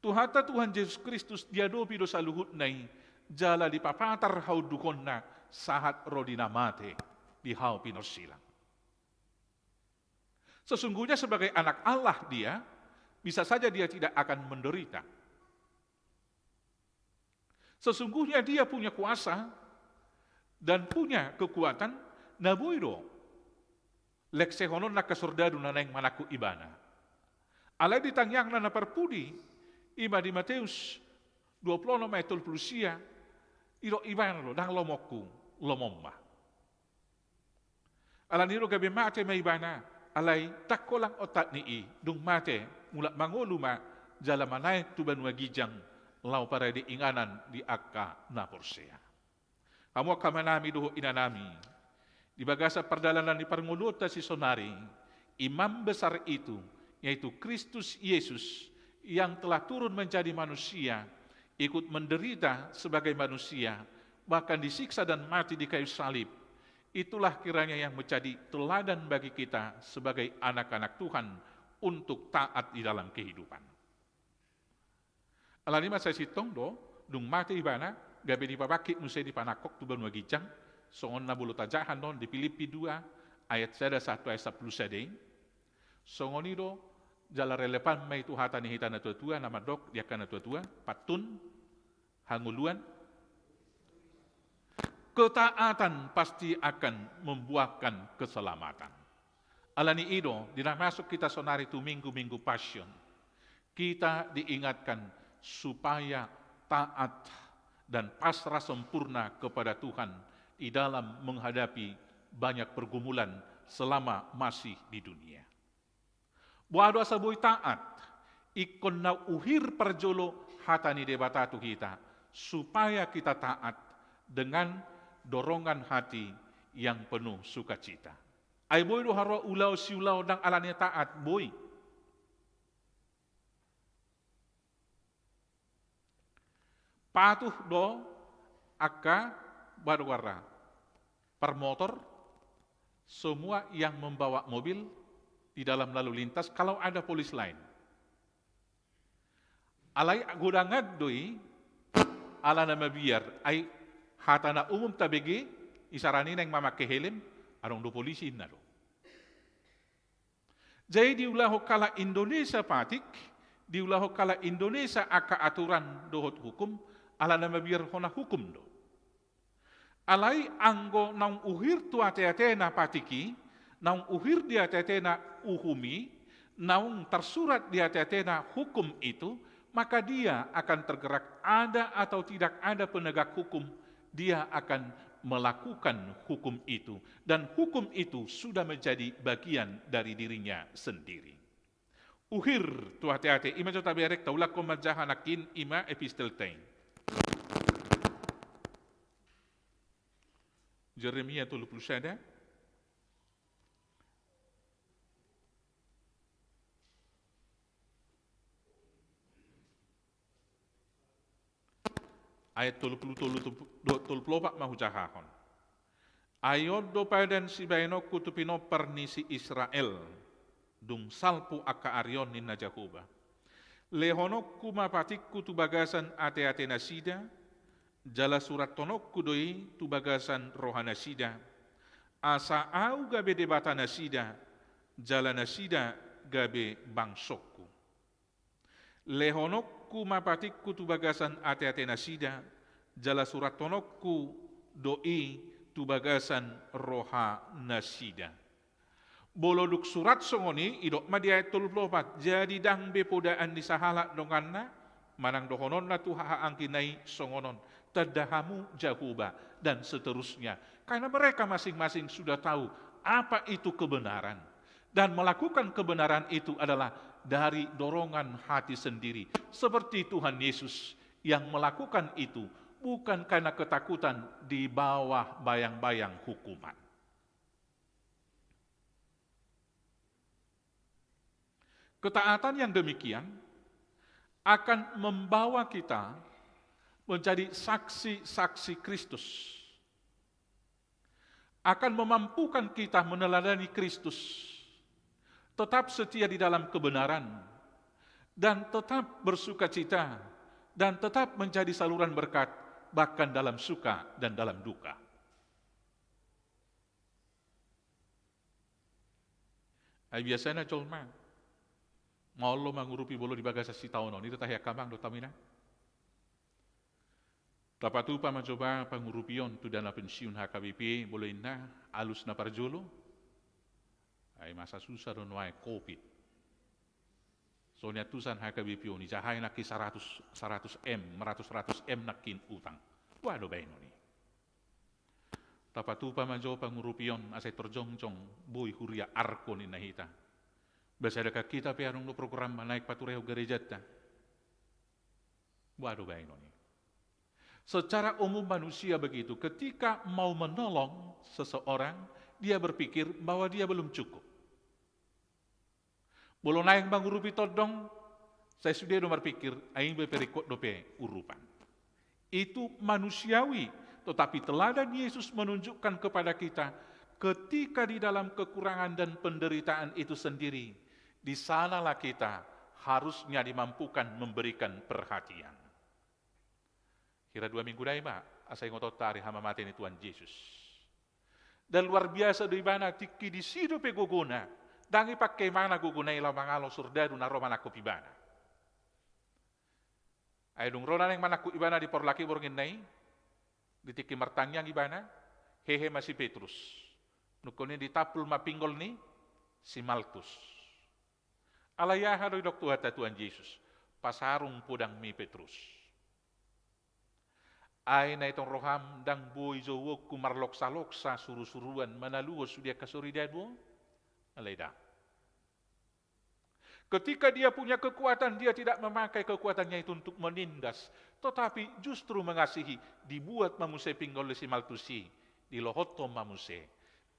Tuhanta Tuhan Jesus Kristus diadopi do saluhutna i, jala dipapatar haunduhonna sahat ro di na mate di hau pinorsilang. Sesungguhnya sebagai anak Allah dia, bisa saja dia tidak akan menderita. Sesungguhnya dia punya kuasa dan punya kekuatan, na boi do leksehonon angka sordadu na naeng manangkok ibana. Alai di tangiangna na parpudi, i ma di Mateus dua pulu onom ayat tolu pulu sia, didok ibana do, ndang lomoku, lomom ma. Alani i do gabe mate ma ibana, alai ndang holan otak ni i, dung mate, mulak mangolu ma, jala manaek tu banua ginjang, laho parade inganan di angka na porsea. Hamu angka amanami dohot inanami, di bagasan pardalanan ni parngoluonta sisonari, imam besar itu, yaitu Kristus Yesus, yang telah turun menjadi manusia, ikut menderita sebagai manusia, bahkan disiksa dan mati di kayu salib. Itulah kiranya yang menjadi teladan bagi kita sebagai anak-anak Tuhan untuk taat di dalam kehidupan. Alani i ma sai sintong do, dung mate ibana, gabe dipabangkit muse dipanangkok tu banua ginjang, songon na molo tajaha on di Pilippi dua, ayat sada sahat tu ayat sampulu sada i. Songon i do, jala relevan ma i tu hata ni hita na tua-tua, na mandok di angka na tua-tua, pantun, hangoluan, ketaatan pasti akan membuahkan keselamatan. Alani i do, di na masuk hita sonari tu minggu-minggu Passion, kita diingatkan supaya taat dan pasrah sempurna kepada Tuhan di dalam menghadapi banyak pergumulan selama masih di dunia. Boha do asa boi taat, ingkon na uhir parjolo hata ni Debata tu hita, supaya kita taat dengan dorongan hati yang penuh sukacita. Ai boi do haroa ulaon siulaon ndang alani taat, boi. Patuh do angka, boha do goarna, parmotor, semua yang membawa mobil di dalam lalu lintas kalau ada polis lain. Alai godangan do i, ala na mabiar, ai hata na umum tabege, isarana i naeng mamangke helm, adong do polisi inna do. Jadi diulahon halak Indonesia patik, diulahon halak Indonesia angka aturan dohot hukum, ala na mabiar hona hukum do. Alai anggo naung uhir tu ateatena patik i, naung uhir di ateatena uhum i, naung tersurat di ateatena hukum itu, maka dia akan tergerak, ada atau tidak ada penegak hukum, dia akan melakukan hukum itu, dan hukum itu sudah menjadi bagian dari dirinya sendiri. Uhir tu ateate, i ma jo taberek, taulakhon manjaha nangkin, i ma epistelta i. Jeremia tolu pulu sada. Ayat tolu pulu tolu, tolu pulu opat ma hujahahon. Ai on do padan sibaenonku tu pinompar ni si Israel, dung salpu angka ari on, ninna Jahowa. Lehononku ma patikku tu bagasan ateate nasida, jala surathononku do i tu bagasan roha nasida, asa ahu gabe Debata nasida, jala nasida gabe bangsongku. Lehononku ma patikku tu bagasan ateate nasida, jala surathononku do i tu bagasan roha nasida. Molo dung surat songon i, didok ma di ayat tolu pulu opat, jadi ndang be podaan ni sahalak donganna, manang dohononna tu haha anggina i songon on, tanda hamu Jahowa, dan seterusnya. Karena mereka masing-masing sudah tahu apa itu kebenaran. Dan melakukan kebenaran itu adalah dari dorongan hati sendiri. Seperti Tuhan Yesus yang melakukan itu bukan karena ketakutan di bawah bayang-bayang hukuman. Ketaatan yang demikian akan membawa kita menjadi saksi-saksi Kristus. Akan memampukan kita meneladani Kristus, tetap setia di dalam kebenaran, dan tetap bersukacita, dan tetap menjadi saluran berkat, bahkan dalam suka dan dalam duka. Ai biasana jolma, molo mangurupi molo di bagasan sitaonon, i do tahe angka amang dohot inang. Tapatupa ma jo ba pangurupion tu dana pensiun H K B P, molo inna alus na parjolo. Ai masa susah do nuaeng covid. Songon i antusan H K B P on, ijahai nangkin saratus, saratus M, maratus-ratus M nangkin utang. Boha do baenon i? Tapatupa ma jo pangurupion asa i tor jongjong boi huria arko ninna hita. Ba sada kan hita pe adong do program ma naeng paturehon garejanta. Boha do baenon i? Secara umum manusia begitu, ketika mau menolong seseorang, dia berpikir bahwa dia belum cukup. Molo naeng mangurupi tondong, sai sude do marpikir, ai imba pe ringkot dope urupan. Itu manusiawi, tetapi teladan Yesus menunjukkan kepada kita, ketika di dalam kekurangan dan penderitaan itu sendiri, di sanalah kita harusnya dimampukan memberikan perhatian. Hira dua minggu nai ma, asa ingotonta ari hamamate ni Tuhan Jesus. Dan luar biasa do ibana, tingki disi dope gogona, ndang ipangke ibana gogona i laho mangalo surdadu na ro manangkup ibana. Ai dung ro na naeng manangkup ibana di porlak i borngin na i, di tingki martangiang ibana, hehe ma si Petrus. Nungkun i ditampul ma pinggol ni si Malkus. Alai aha do didok Tuhanta Tuhan Jesus? Pasarung podangmi Petrus. Ai na i tong roham ndang boi jouonku marloksa-loksa suru-suruan manaluhon sude angka sori dadu on? Alai ndang. Ketika dia punya kekuatan, dia tidak memakai kekuatannya itu untuk menindas, tetapi justru mengasihi, dibuat ma muse pinggol ni si Malkus i, dilohothon ma muse.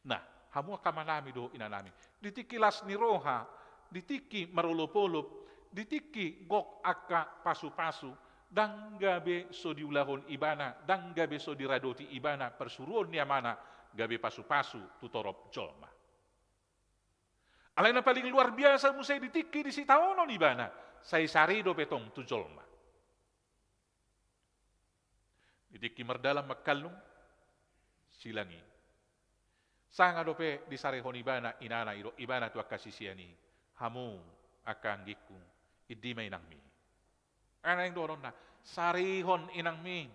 Nah, hamu angka amanami dohot inanami, di tingki las ni roha, di tingki marolop-olop, di tingki gok angka pasu-pasu, ndang gabe so diulahon ibana, ndang gabe so diradoti ibana parsuruon ni amana gabe pasu-pasu tu torop jolma. Alai na paling luar biasa muse di tingki di sitaonon ibana, sai sari dope tong tu jolma. Di tingki mardalan mangkallung silang i, sanga dope disarihon ibana inana, didok ibana tu angka sisean i, hamu angka anggingku, indi ma inangmi. Ai naeng dohononna, sarihon inangmi.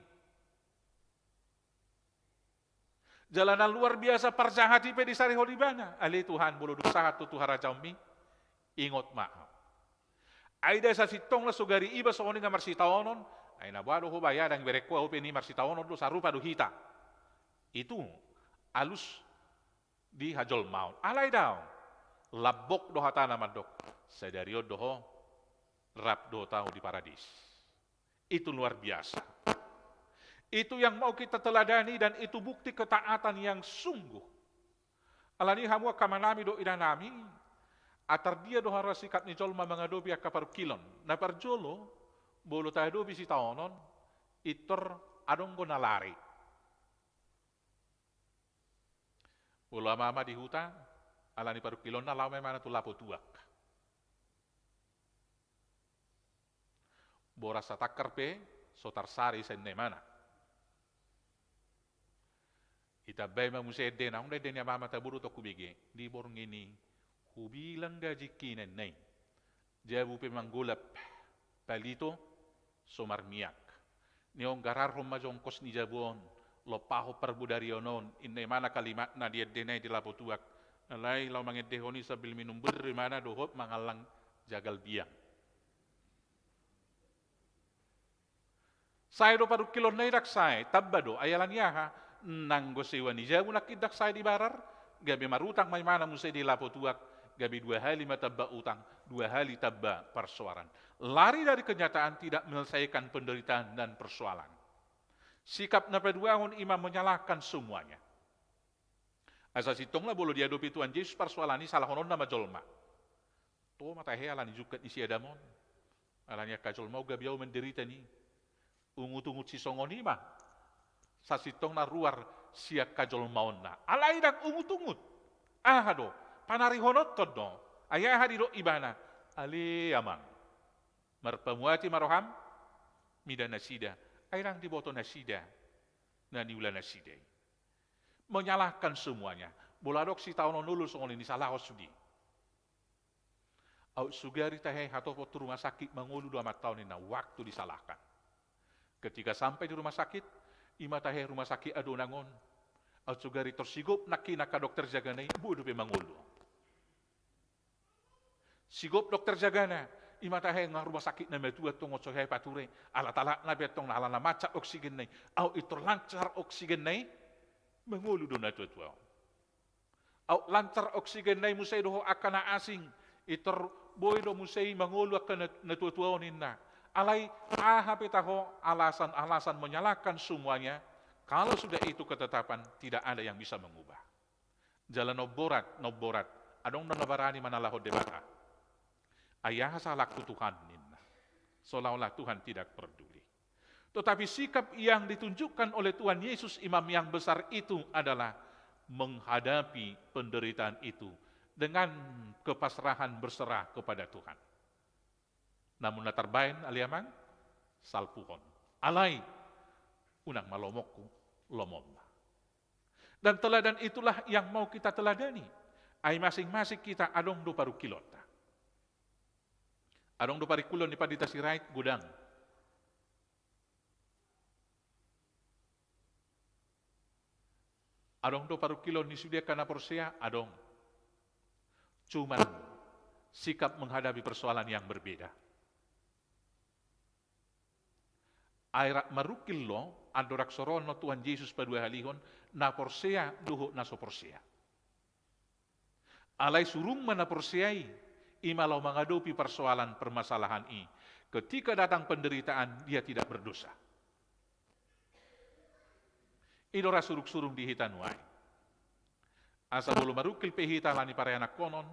Jala na luar biasa parjahat i pe disarihon ibana. Ale Tuhan, molo dung sahat tu harajaonmi, ingot ma ahu. Ai da sasintongna so gari iba songon i nga marsitaonon, ai na boha do ho ba, ia ndang iberengku ahu pe ni marsitaonon do, sarupa do hita. Itu alus di hajolmaon. Alai daong, lambok do hatana mandok, sadari on do ho, rap dohot ahu di paradis. Itu luar biasa. Itu yang mau kita teladani dan itu bukti ketaatan yang sungguh. Alani hamu angka amanami dohot inanami, atar dia do haroa sikap ni jolma mangadopi angka parungkilon. Na parjolo, molo tahadopi sitaonon, pintor adong do na lari. Olo ama-ama di huta, ala ni parungkilonna laho ma imana tu lapo tuak. Boras satangkar pe so tarsari sian inna imana. Ditambai ma muse endena, ung da ende ni ama-ama tabo do tong hubege. Di borngin i hubilang gajingki ninna i. Jabu pe manggolap, palito so marmiak. Ni on gararhon ma jongkos ni jabu on, lompahon parbodarion on, inna imana kalimatna di endena i di lapo tuak. Alai laho mangendehon i sambil minum bir imana dohot mangallang jagal biang. Sae do parungkilonna i? Ndang sae, tamba do, ai ala ni aha? Nanggo sewa ni jabu nangkin ndang sae dibarar, gabe marutang ma imana muse di lapo tuak, gabe dua hali ma tamba utang, dua hali tamba parsoalan. Lari dari kenyataan tidak menyelesaikan penderitaan dan persoalan. Sikap na paduahon i ma menyalahkan semuanya. Asa sintongna molo diadopi Tuhan Jesus parsoalan i, salahononna ma jolma. Toho ma tahe ala ni jungkat ni si Adam on. Ala ni angka jolma on gabe ahu menderita ni. Ungut-ungut sisongon i ma sasintongna ruar sian hajolmaonna. Alai ndang ungut-ungut. Aha do? Panarihononhon do. Ai aha didok ibana? Ale amang, marpamuati ma roham, mida nasida. Ai ndang diboto nasida na niula nasida i. Menyalahkan semuanya. Molo adong sitaonon olo songon i, disalahon sude. Aut sugari tahe hatopot tu rumah sakit, mangolu do amanta on, ninna, waktu disalahkan. Ketika sampai di rumah sakit, i ma tahe rumah sakit adonang on. Aut sugari tor sigop nangkin angka dokter jagana i, boi dope mangolu. Sigop dokter jagana, i ma tahe nga rumah sakit na matua tong on, so hea pature, alat-alatna pe tong na ala na mansat oksigenna i, aut i tor lancar oksigenna i, mangolu do natua-tua on. Aut lancar oksigenna i muse dohot angka na asing, i tor boi do muse i mangolu angka na, natua-tua on, ninna. Alai aha pe taho, alasan-alasan menyalahkan semuanya, kalau sudah itu ketetapan, tidak ada yang bisa mengubah. Jala na umborat, na umborat, adong do na barani manalahon Debata. Ai aha salahku Tuhan, ninna. Seolah-olah Tuhan tidak peduli. Tetapi sikap yang ditunjukkan oleh Tuhan Yesus, Imam yang Besar itu, adalah menghadapi penderitaan itu dengan kepasrahan, berserah kepada Tuhan. Namun na tarbaen, ale amang, salpuhon. Alai, unang ma lomoku, lomom ma. Dan teladan itulah yang mau kita teladani. Ai masing-masing hita adong do parungkilonta. Adong do parungkilon ni Pandita Sirait? Godang. Adong do parungkilon ni sude angka na porsea? Adong. Cuman sikap menghadapi persoalan yang berbeda. Ai rap marungkil do, andorang so ro annon Tuhan Jesus paduahalihon na porsea dohot na so porsea. Alai surung ma na porsea i, i ma laho mangadopi parsoalan, permasalahan i. Ketika datang penderitaan, dia tidak berdosa. I do ra surung-surung di hita nuaeng. Asa molo marungkil pe hita ala ni parianakhonon,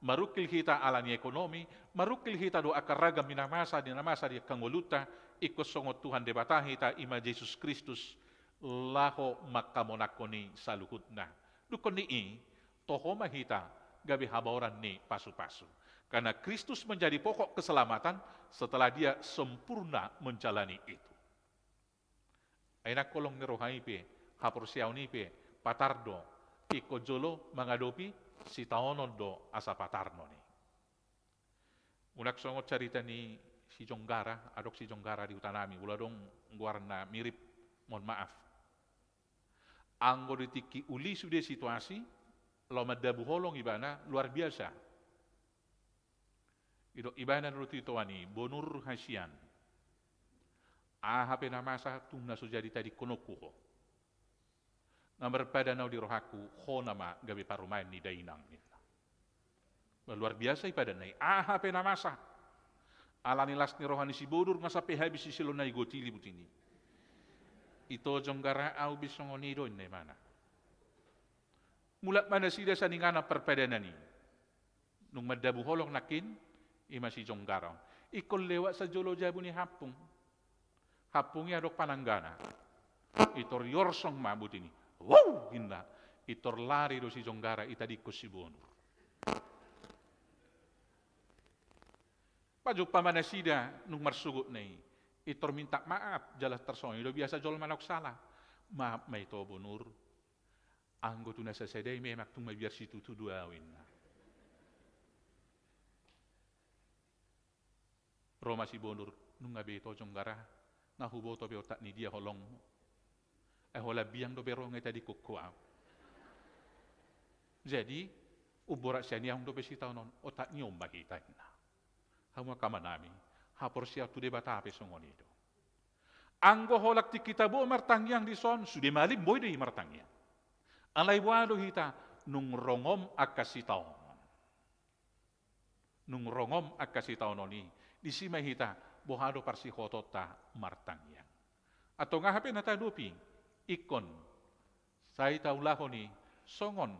marungkil hita ala ni ekonomi, marungkil hita do angka ragam ni na masa, di na masa di angka ngolunta, ingkon songon Tuhan Debata hita, i ma Jesus Kristus, laho mangkamonangkon i saluhutna. Dungkon ni i, toho ma hita gabe habaoran ni pasu-pasu. Karena Kristus menjadi pokok keselamatan setelah Dia sempurna menjalani itu. Ai nang holong ni roha i pe, haporseaon i pe, patar do, ingkon jolo mangadopi sitaonon do asa patarnon i. Unang songon carita ni si Jonggara, adong si Jonggara di hutanami, molo adong goarna mirip, mohon maaf. Anggo di tingki uli sude situasi, laho mandabu holong ibana, luar biasa. Didok ibana do tu itoan i, Bo Nur hasian, aha pe na masa tung na so jadi tadingkononku ho. Nga marpadan ahu di rohangku, ho nama gabe parumaen ni dainang, ninna. Luar biasa i padanna i, aha pe na masa. Ala ni las ni roha ni si Bo Nur nga sampe habis siseluhon na i gotili buti ni. Ito Jonggara, ahu pe songon i do, ninna ibana. Mulak ma nasida sian inganan parpadanan i. Nung mandabu holong nangkin, i ma si Jonggara on. Ingkon lewat sajolo jabu ni hampung. Hampung i adong pananggana. I tor iorsong ma buti ni. Wow! Ninna. Pintor lari do si Jonggara, itadingkon si Bonur. Pajumpa ma nasida nunga marsogot na i. Pintor minta maaf jala tarsongon i do biasa jolma naung sala. Maaf ma ito Bonur. Anggo tu na sasada i memang tung mabiar situtu do ahu, inna. Ro ma si Bonur, nunga be ito Jonggara, nga huboto be otak ni dia holongmu. Ai holan biang dope ro nga itadingkon ho ahu. Jadi umborat sian i ahu dope sitaonon, otak ni on ma hita, inna. Hamu angka amanami, haporseaon tu Debata pe songon i do. Anggo holan tingki tabo martangiang dison, sude malim boi do i martangiang. Alai boha do hita, nung rongom angka sitaonon. Nung rongom angka sitaonon i, disi ma hita boha do parsihohotonta martangiang. Antong aha pe na taadopi ingkon sai taulahon i songon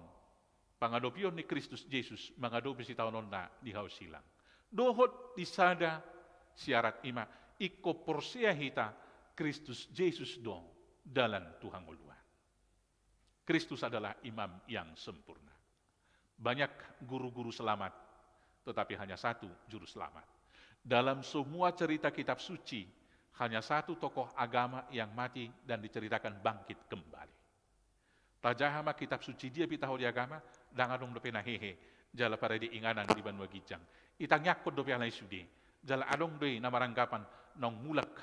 pangadopion ni Kristus Jesus mangadopi sitaononna di hau silang. Dohot di sada syarat, i ma ingkon porsea hita Kristus Jesus do dalan tu hangoluan. Kristus adalah imam yang sempurna. Banyak guru-guru selamat, tetapi hanya satu juru selamat. Dalam semua cerita kitab suci, hanya satu tokoh agama yang mati dan diceritakan bangkit kembali. Tajaha ma kitab suci dia pe taho di agama, ndang adong dope na hehe jala parade inganan di banua ginjang. Itangiangkon dope alai sude, jala adong do i na maranggapan naung mulak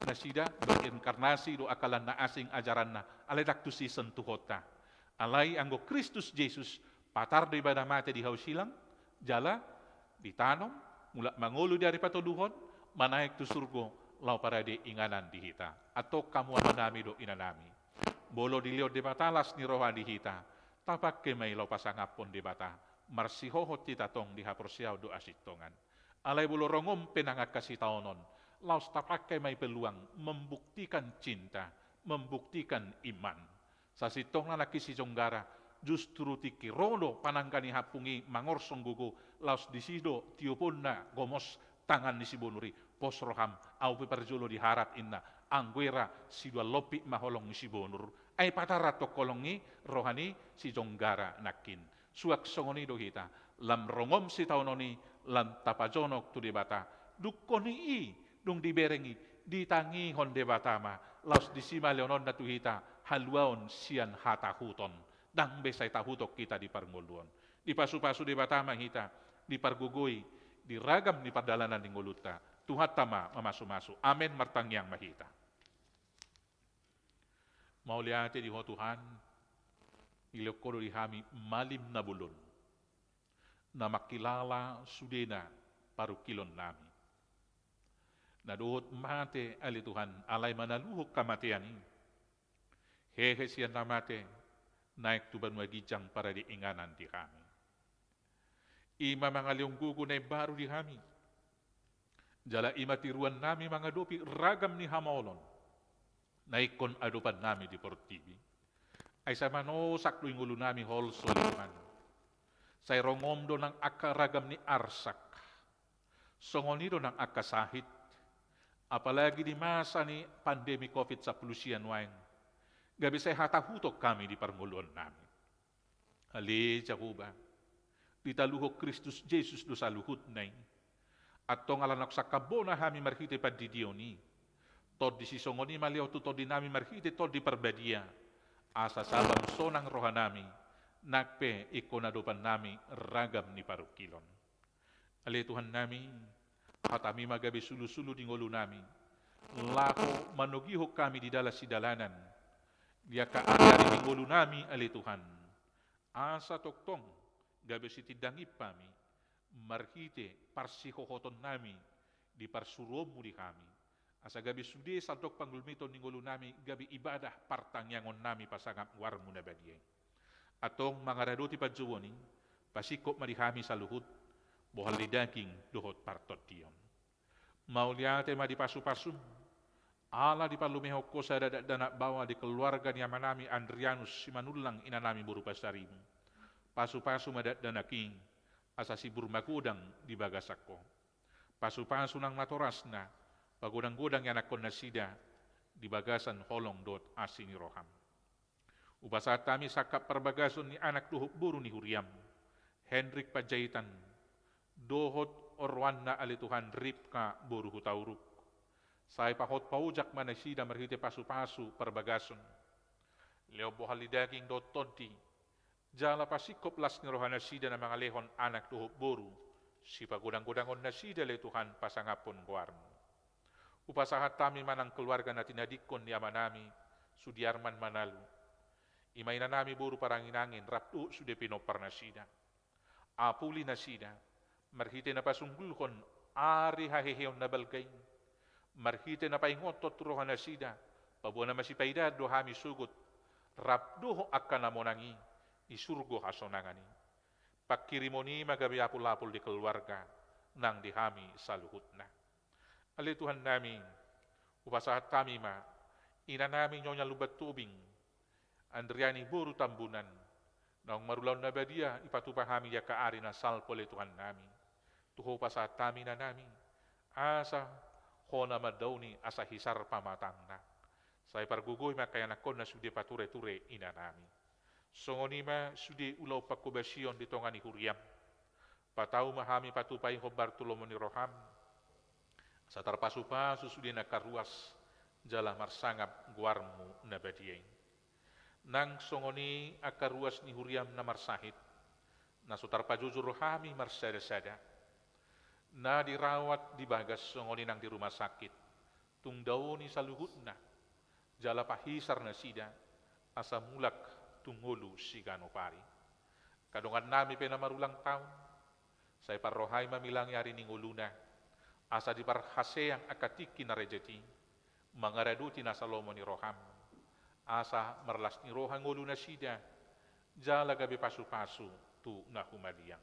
nasida, berinkarnasi do angka na asing ajaranna, alai ndang tusi sentuhonta. Alai anggo Kristus Jesus, patar do ibana mate di hau silang, jala ditanom, mulak mangolu di ari patoluhon, manaek tu surgo, laho parade inganan di hita. Antong hamu amanami dohot inanami, molo dilehon Debata las ni roha di hita, tapangke ma i laho pasangaphon Debata, marsihohot hita tong di haporseaon dohot hasintongan. Alai molo rongom pe nang angka sitaonon, laos tapangke ma i peluang membuktikan cinta, membuktikan iman. Sasintongna nangkin si Jonggara, justru tingki ro do panangga ni hampung i mangorsong gogo, laos disi do tioponna gomos tangan ni si Bonur i, pos roham, ahu pe parjolo diharat, inna. Anggo i ra, siduan lompit ma holong ni si Bonur. Ai patar antong holong i, roha ni si Jonggara nangkin. Suang songon i do hita, lam rongom sitaonon i, lam tapajonok tu Debata. Dungkon i, i dung dibereng i, ditangihon Debata ma, laos disi ma lehononna tu hita haluaon sian hatahuton. Ndang be sai tahuton hita di parngoluon. Dipasupasu Debata ma hita, dipargogoi di ragam ni pardalanan ni ngolunta. Tuhanta ma mamasumasu. Amen. Martangiang ma hita. Mauliate di Ho Tuhan, dilehon Ho do di hami malim na bolon, na mangkilala sudena parungkilonnami. Na dohot mate ale Tuhan, alai manaluhon hamatean i, hehe sian na mate, naek tu banua ginjang parade inganan di hami. I ma mangalehon gogo na imbaru di hami. Jala i ma tiruannami mangadopi ragam ni hamaolon na ingkon adopannami di portibi. Ai sai manosak do i ngolunami holso, Tuhan. Sai rongom do nang angka ragam ni arsak. Songon i do nang angka sahit. Apalagi di masa ni pandemi covid sampulu sia nuaeng, gabe sai hatahuton hami di parngoluonnami. Ale Jahowa, ditaluhon Kristus Jesus do saluhutna i. Antong ala naung sangkap bona hami marhite pandidion i, Tondi sisongon i ma lehon tu tondinami marhite Tondi Parbadia, asa sabam sonang rohanami, nang pe ingkon adopannami ragam ni parungkilon. Ale Tuhannami, hatami ma gabe sulusulu di ngolunami, laho manogihon hami di dalan sidalanan, di angka ari-ari ni ngolunami, ale Tuhan, asa tongtong gabe sitindang impami, marhite parsihohotonnami di parsuruonmu di hami, asa gabe sude sandok panggulmiton ni ngolunami, gabe ibadah partangiangonnami pasangap goarmu na badia i. Antong mangaradoti panjouon i, pasingkop ma di hami saluhut, bohal ni daging dohot partondion. Mauliate ma di pasupasu, ala dipalumehon ho sada dakdanak baoa di keluarga ni amanami Andrianus Simanullang, inanami boru Pasaribu. Pasupasu ma dakdanak i, asa sibur magodang di bagasan ho. Pasupasu nang natorasna, pagodang-godang ianakkon nasida di bagasan holong dohot asi ni roham. Hupasahat hami sangkap parbagason ni anak dohot boru ni huriam, Henrik Panjaitan, dohot oroanna ale Tuhan Ripka boru Hutauruk. Sai pahot paojak ma nasida marhite pasupasu parbagason, lehon bohal ni daging dohot tondi, jala pasingkop las ni roha nasida na mangalehon anak dohot boru, sipagodanggodangon nasida ale Tuhan pasangaphon goarmu. Hupasahat hami ma nang keluarga na tinadingkon ni amanami, Sudiarman Manalu. I ma inanami boru Parangin-angin rap dohot sude pinompar nasida. Apuli nasida, marhite na pasunggulhon ari haheheon na balga i. Marhite na paingothon tu roha nasida, paboa na masipaidaan do hami sogot, rap dohot angka na monang i, di surgo hasonangan i. Panghirimon i ma gabe apulapul di keluarga, nang di hami saluhutna. Ale Tuhannami, hupasahat hami ma, inanami Nyonya Lumban Tobing, Andriani boru Tambunan, naung marulaon na badia dipatupa hami di angka ari na salpu ale Tuhannami. Tu Ho hupasahat hami inanami, asa Ho na mandaoni asa hisar pamatangna. Sai pargogoi ma angka ianakhonna sude patureture inanami. Songon i ma sude ulaon panghobasion di tonga ni huriam. Patau ma hami patupa i hombar tu lomo ni roham. Asa tarpasupasu sude na angka ruas jala marsangap goarmu na badia i. Nang songon i angka ruas ni huriam na marsahit, na so tarpajojor hami marsadasada, na dirawat di bagas songon i nang di rumah sakit, tung daoni saluhutna, jala pahisar nasida, asa mulak tu ngolu siganup ari. Angka dongannami pe na marulang taon, sai parrohai ma milangi ari ni ngoluna, asa diparhaseang angka tingki na rejeti, mangaradoti nasa lomo ni roham, asa marlas ni roha ngolu nasida, jala gabe pasupasu tu na humaliang.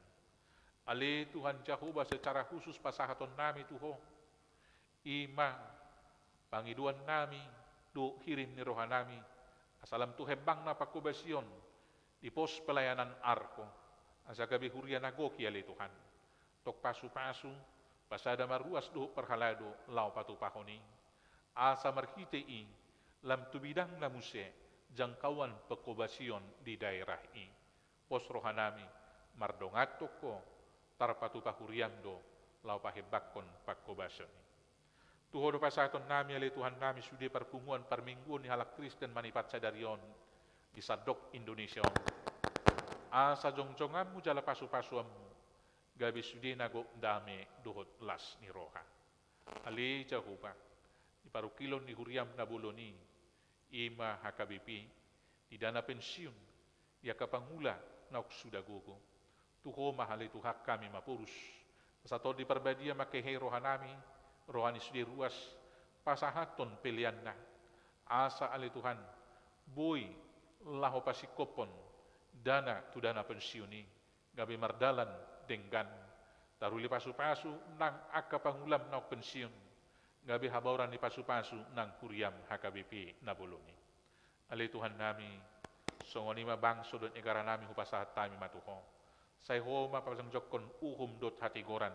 Ale Tuhan Jahowa, secara khusus pasahatonnami tu Ho, i ma pangidoannami dohot hirim ni rohanami, asa lam tu hembangna panghobasion di pos pelayanan Arko, asa gabe huria na gok i ale Tuhan. Tong pasupasu, pasada ma ruas dohot parhalado laho patupahon i, asa marhite i lam tu bidangna muse jangkauan panghobasion di daerah i. Pos rohanami, mardongan tu Ho, tarpatupa huriam do laho pahembangkon panghobasion i. Tu Ho do pasahatonnami ale Tuhannami sude parpunguan parmingguon ni halak Kristen manipat sadari on di sandok Indonesia on. Asa jongjonganmu jala pasupasuanmu gabe sude na gok dame dohot las ni roha. Ale Jahowa, di parungkilon ni huriam na bolon i, i ma H K B P, di dana pensiun, di angka pangula naung suda gogo. Tu Ho ma ale Tuhan hami maporus. Asa Tondi Parbadia mangkehei rohanami, roha ni sude ruas, pasahathon peleanna. Asa ale Tuhan, boi laho pasingkophon dana tu dana pensiun i, gabe mardalan denggan. Taruli pasupasu nang angka pangulam naung pensiun, gabe habaoran ni pasupasu nang huriam H K B P na bolon i. Ale Tuhannami, songon i ma bangso dohot negaranami hupasahat hami ma tu Ho. Sai Ho ma pajongjongkon uhum dohot hatigoran,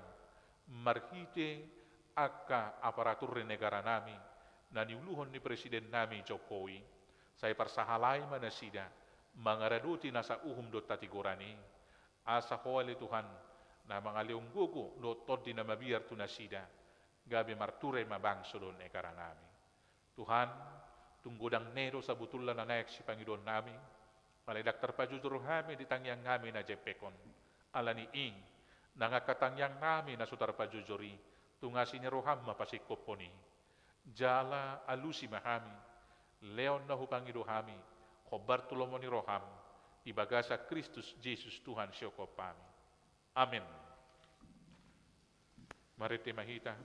marhite angka aparatur ni negaranami, na niuluhon ni presidennami Jokowi. Sai parsahalai ma nasida, mangaradoti nasa uhum dohot hatigoran i, asa Ho ale Tuhan, na mangalehon gogo dohot tondi na mabiar tu nasida, gabe marture ma bangso dohot negaranami. Tuhan, tung godang na i do sabotulna na naeng sipangidoannami, alai ndang tarpajojor hami di tangiangnami na jempek on. Ala ni i, nang angka tangiangnami na so tarpajojor i, tung asi ni roham ma pasingkophon i. Jala alusi ma hami, lehon na hupangido hami, hombar tu lomo ni roham, di bagasan Kristus Jesus Tuhan sihompa hami. Amen. Marende ma hita.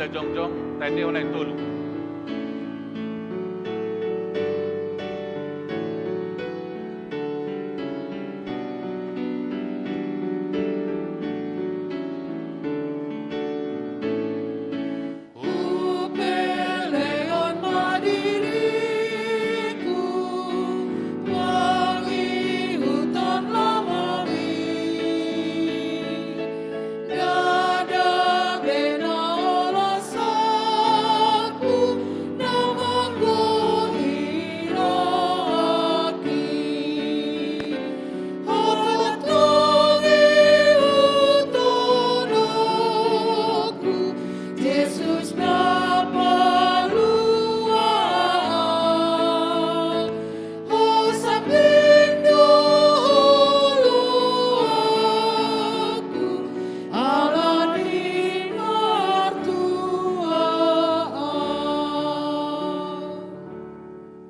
Jongjong, taendehon na tolu. Hupelehon ma diriku, mangihuthon lomomi. Ndada be na olo saku, na manggohi rohangki. Ho tongtong ihuthononku, Jesus na palua. Ho sambing do oloanku, ala ni martua.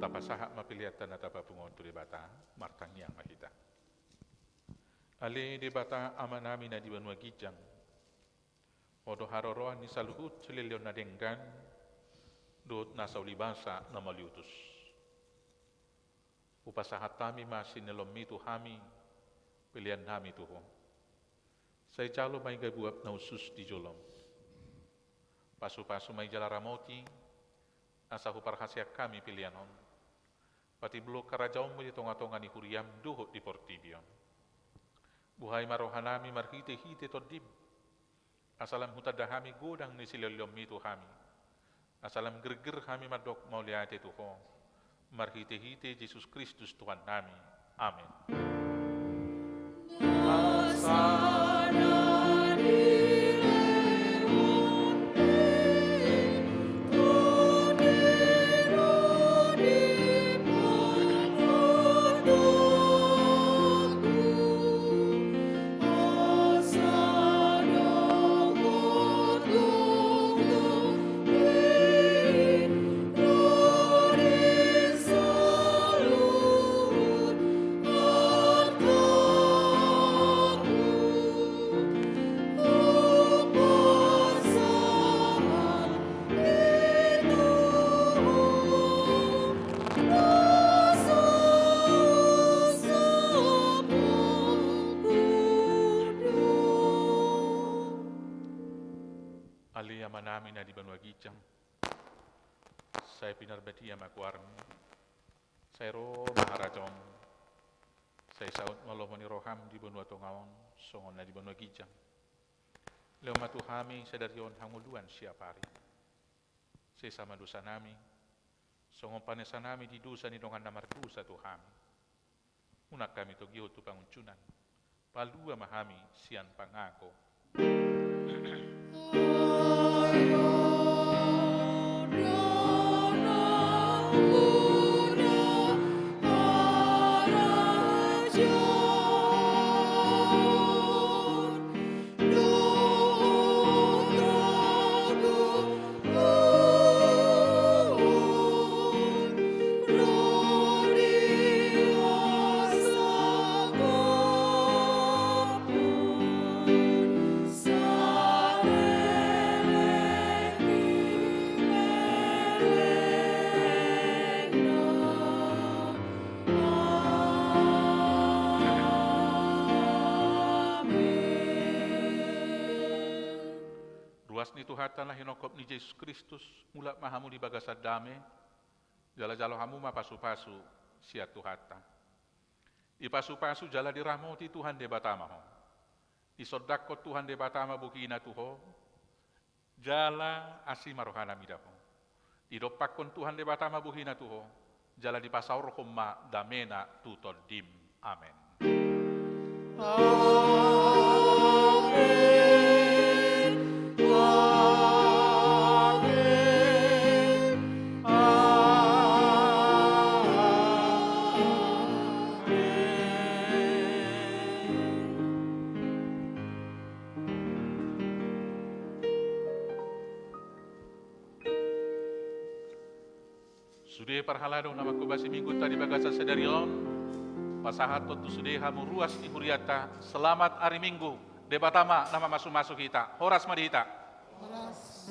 Tapasahat ma peleanta na tapapungu on tu Debata, martangiang ma hita. Ale Debata Amanami na di banua ginjang, Ho do haroroan ni saluhut silehon na denggan, dohot nasa ulibasa na mauliutus. Hupasahat hami ma sinelongmi tu hami, pelean nami tu Ho. Sai jalo ma i gabe uap na hushus di jolom. Pasupasu ma i jala ramoti, asa huparhaseang hami pelean on. Patimbulhon harajaonmu di tongatonga ni huriam dohot di portibi on. Buhai ma rohanami marhitehite Tondim, asa lam hutanda hami godang ni silehonlehonmi tu hami, asa lam girgir hami mandok mauliate tu Ho, marhitehite Jesus Kristus Tuhannami. Amen. Ale Amanami na di banua ginjang, sai pinarbadia ma goarmu, sai ro ma harajaonmu, sai saut ma lomo ni roham di banua tonga on, songon na di banua ginjang. Lehon ma tu hami sadari on hangoluan siapari. Sesa ma dosanami, songon panesanami di dosa ni dongan na mardosa tu hami. Unang hami togihon tu pangunjunan, palua ma hami sian pangago. Ruas ni Tuhanta na hinongkop ni Jesus Kristus, mulak ma hamu di bagasan dame, jala jalo hamu ma pasupasu sian Tuhanta. Dipasupasu jala diramoti Tuhan Debata ma ho. Disondangkon Tuhan Debata ma bohina tu ho, jala asi ma rohana mida ho. Didompakkon Tuhan Debata ma bohina tu ho, jala dipasaorhon ma damena tu tondim. Amen. Amen. Amen. Amen. Sude parhalado na manghobasi Minggunta di bagasan sadari on, pasahathon tu sude hamu ruas ni hurianta, selamat ari Minggu, Debata ma na mamasumasu hita, horas ma di hita. Horas.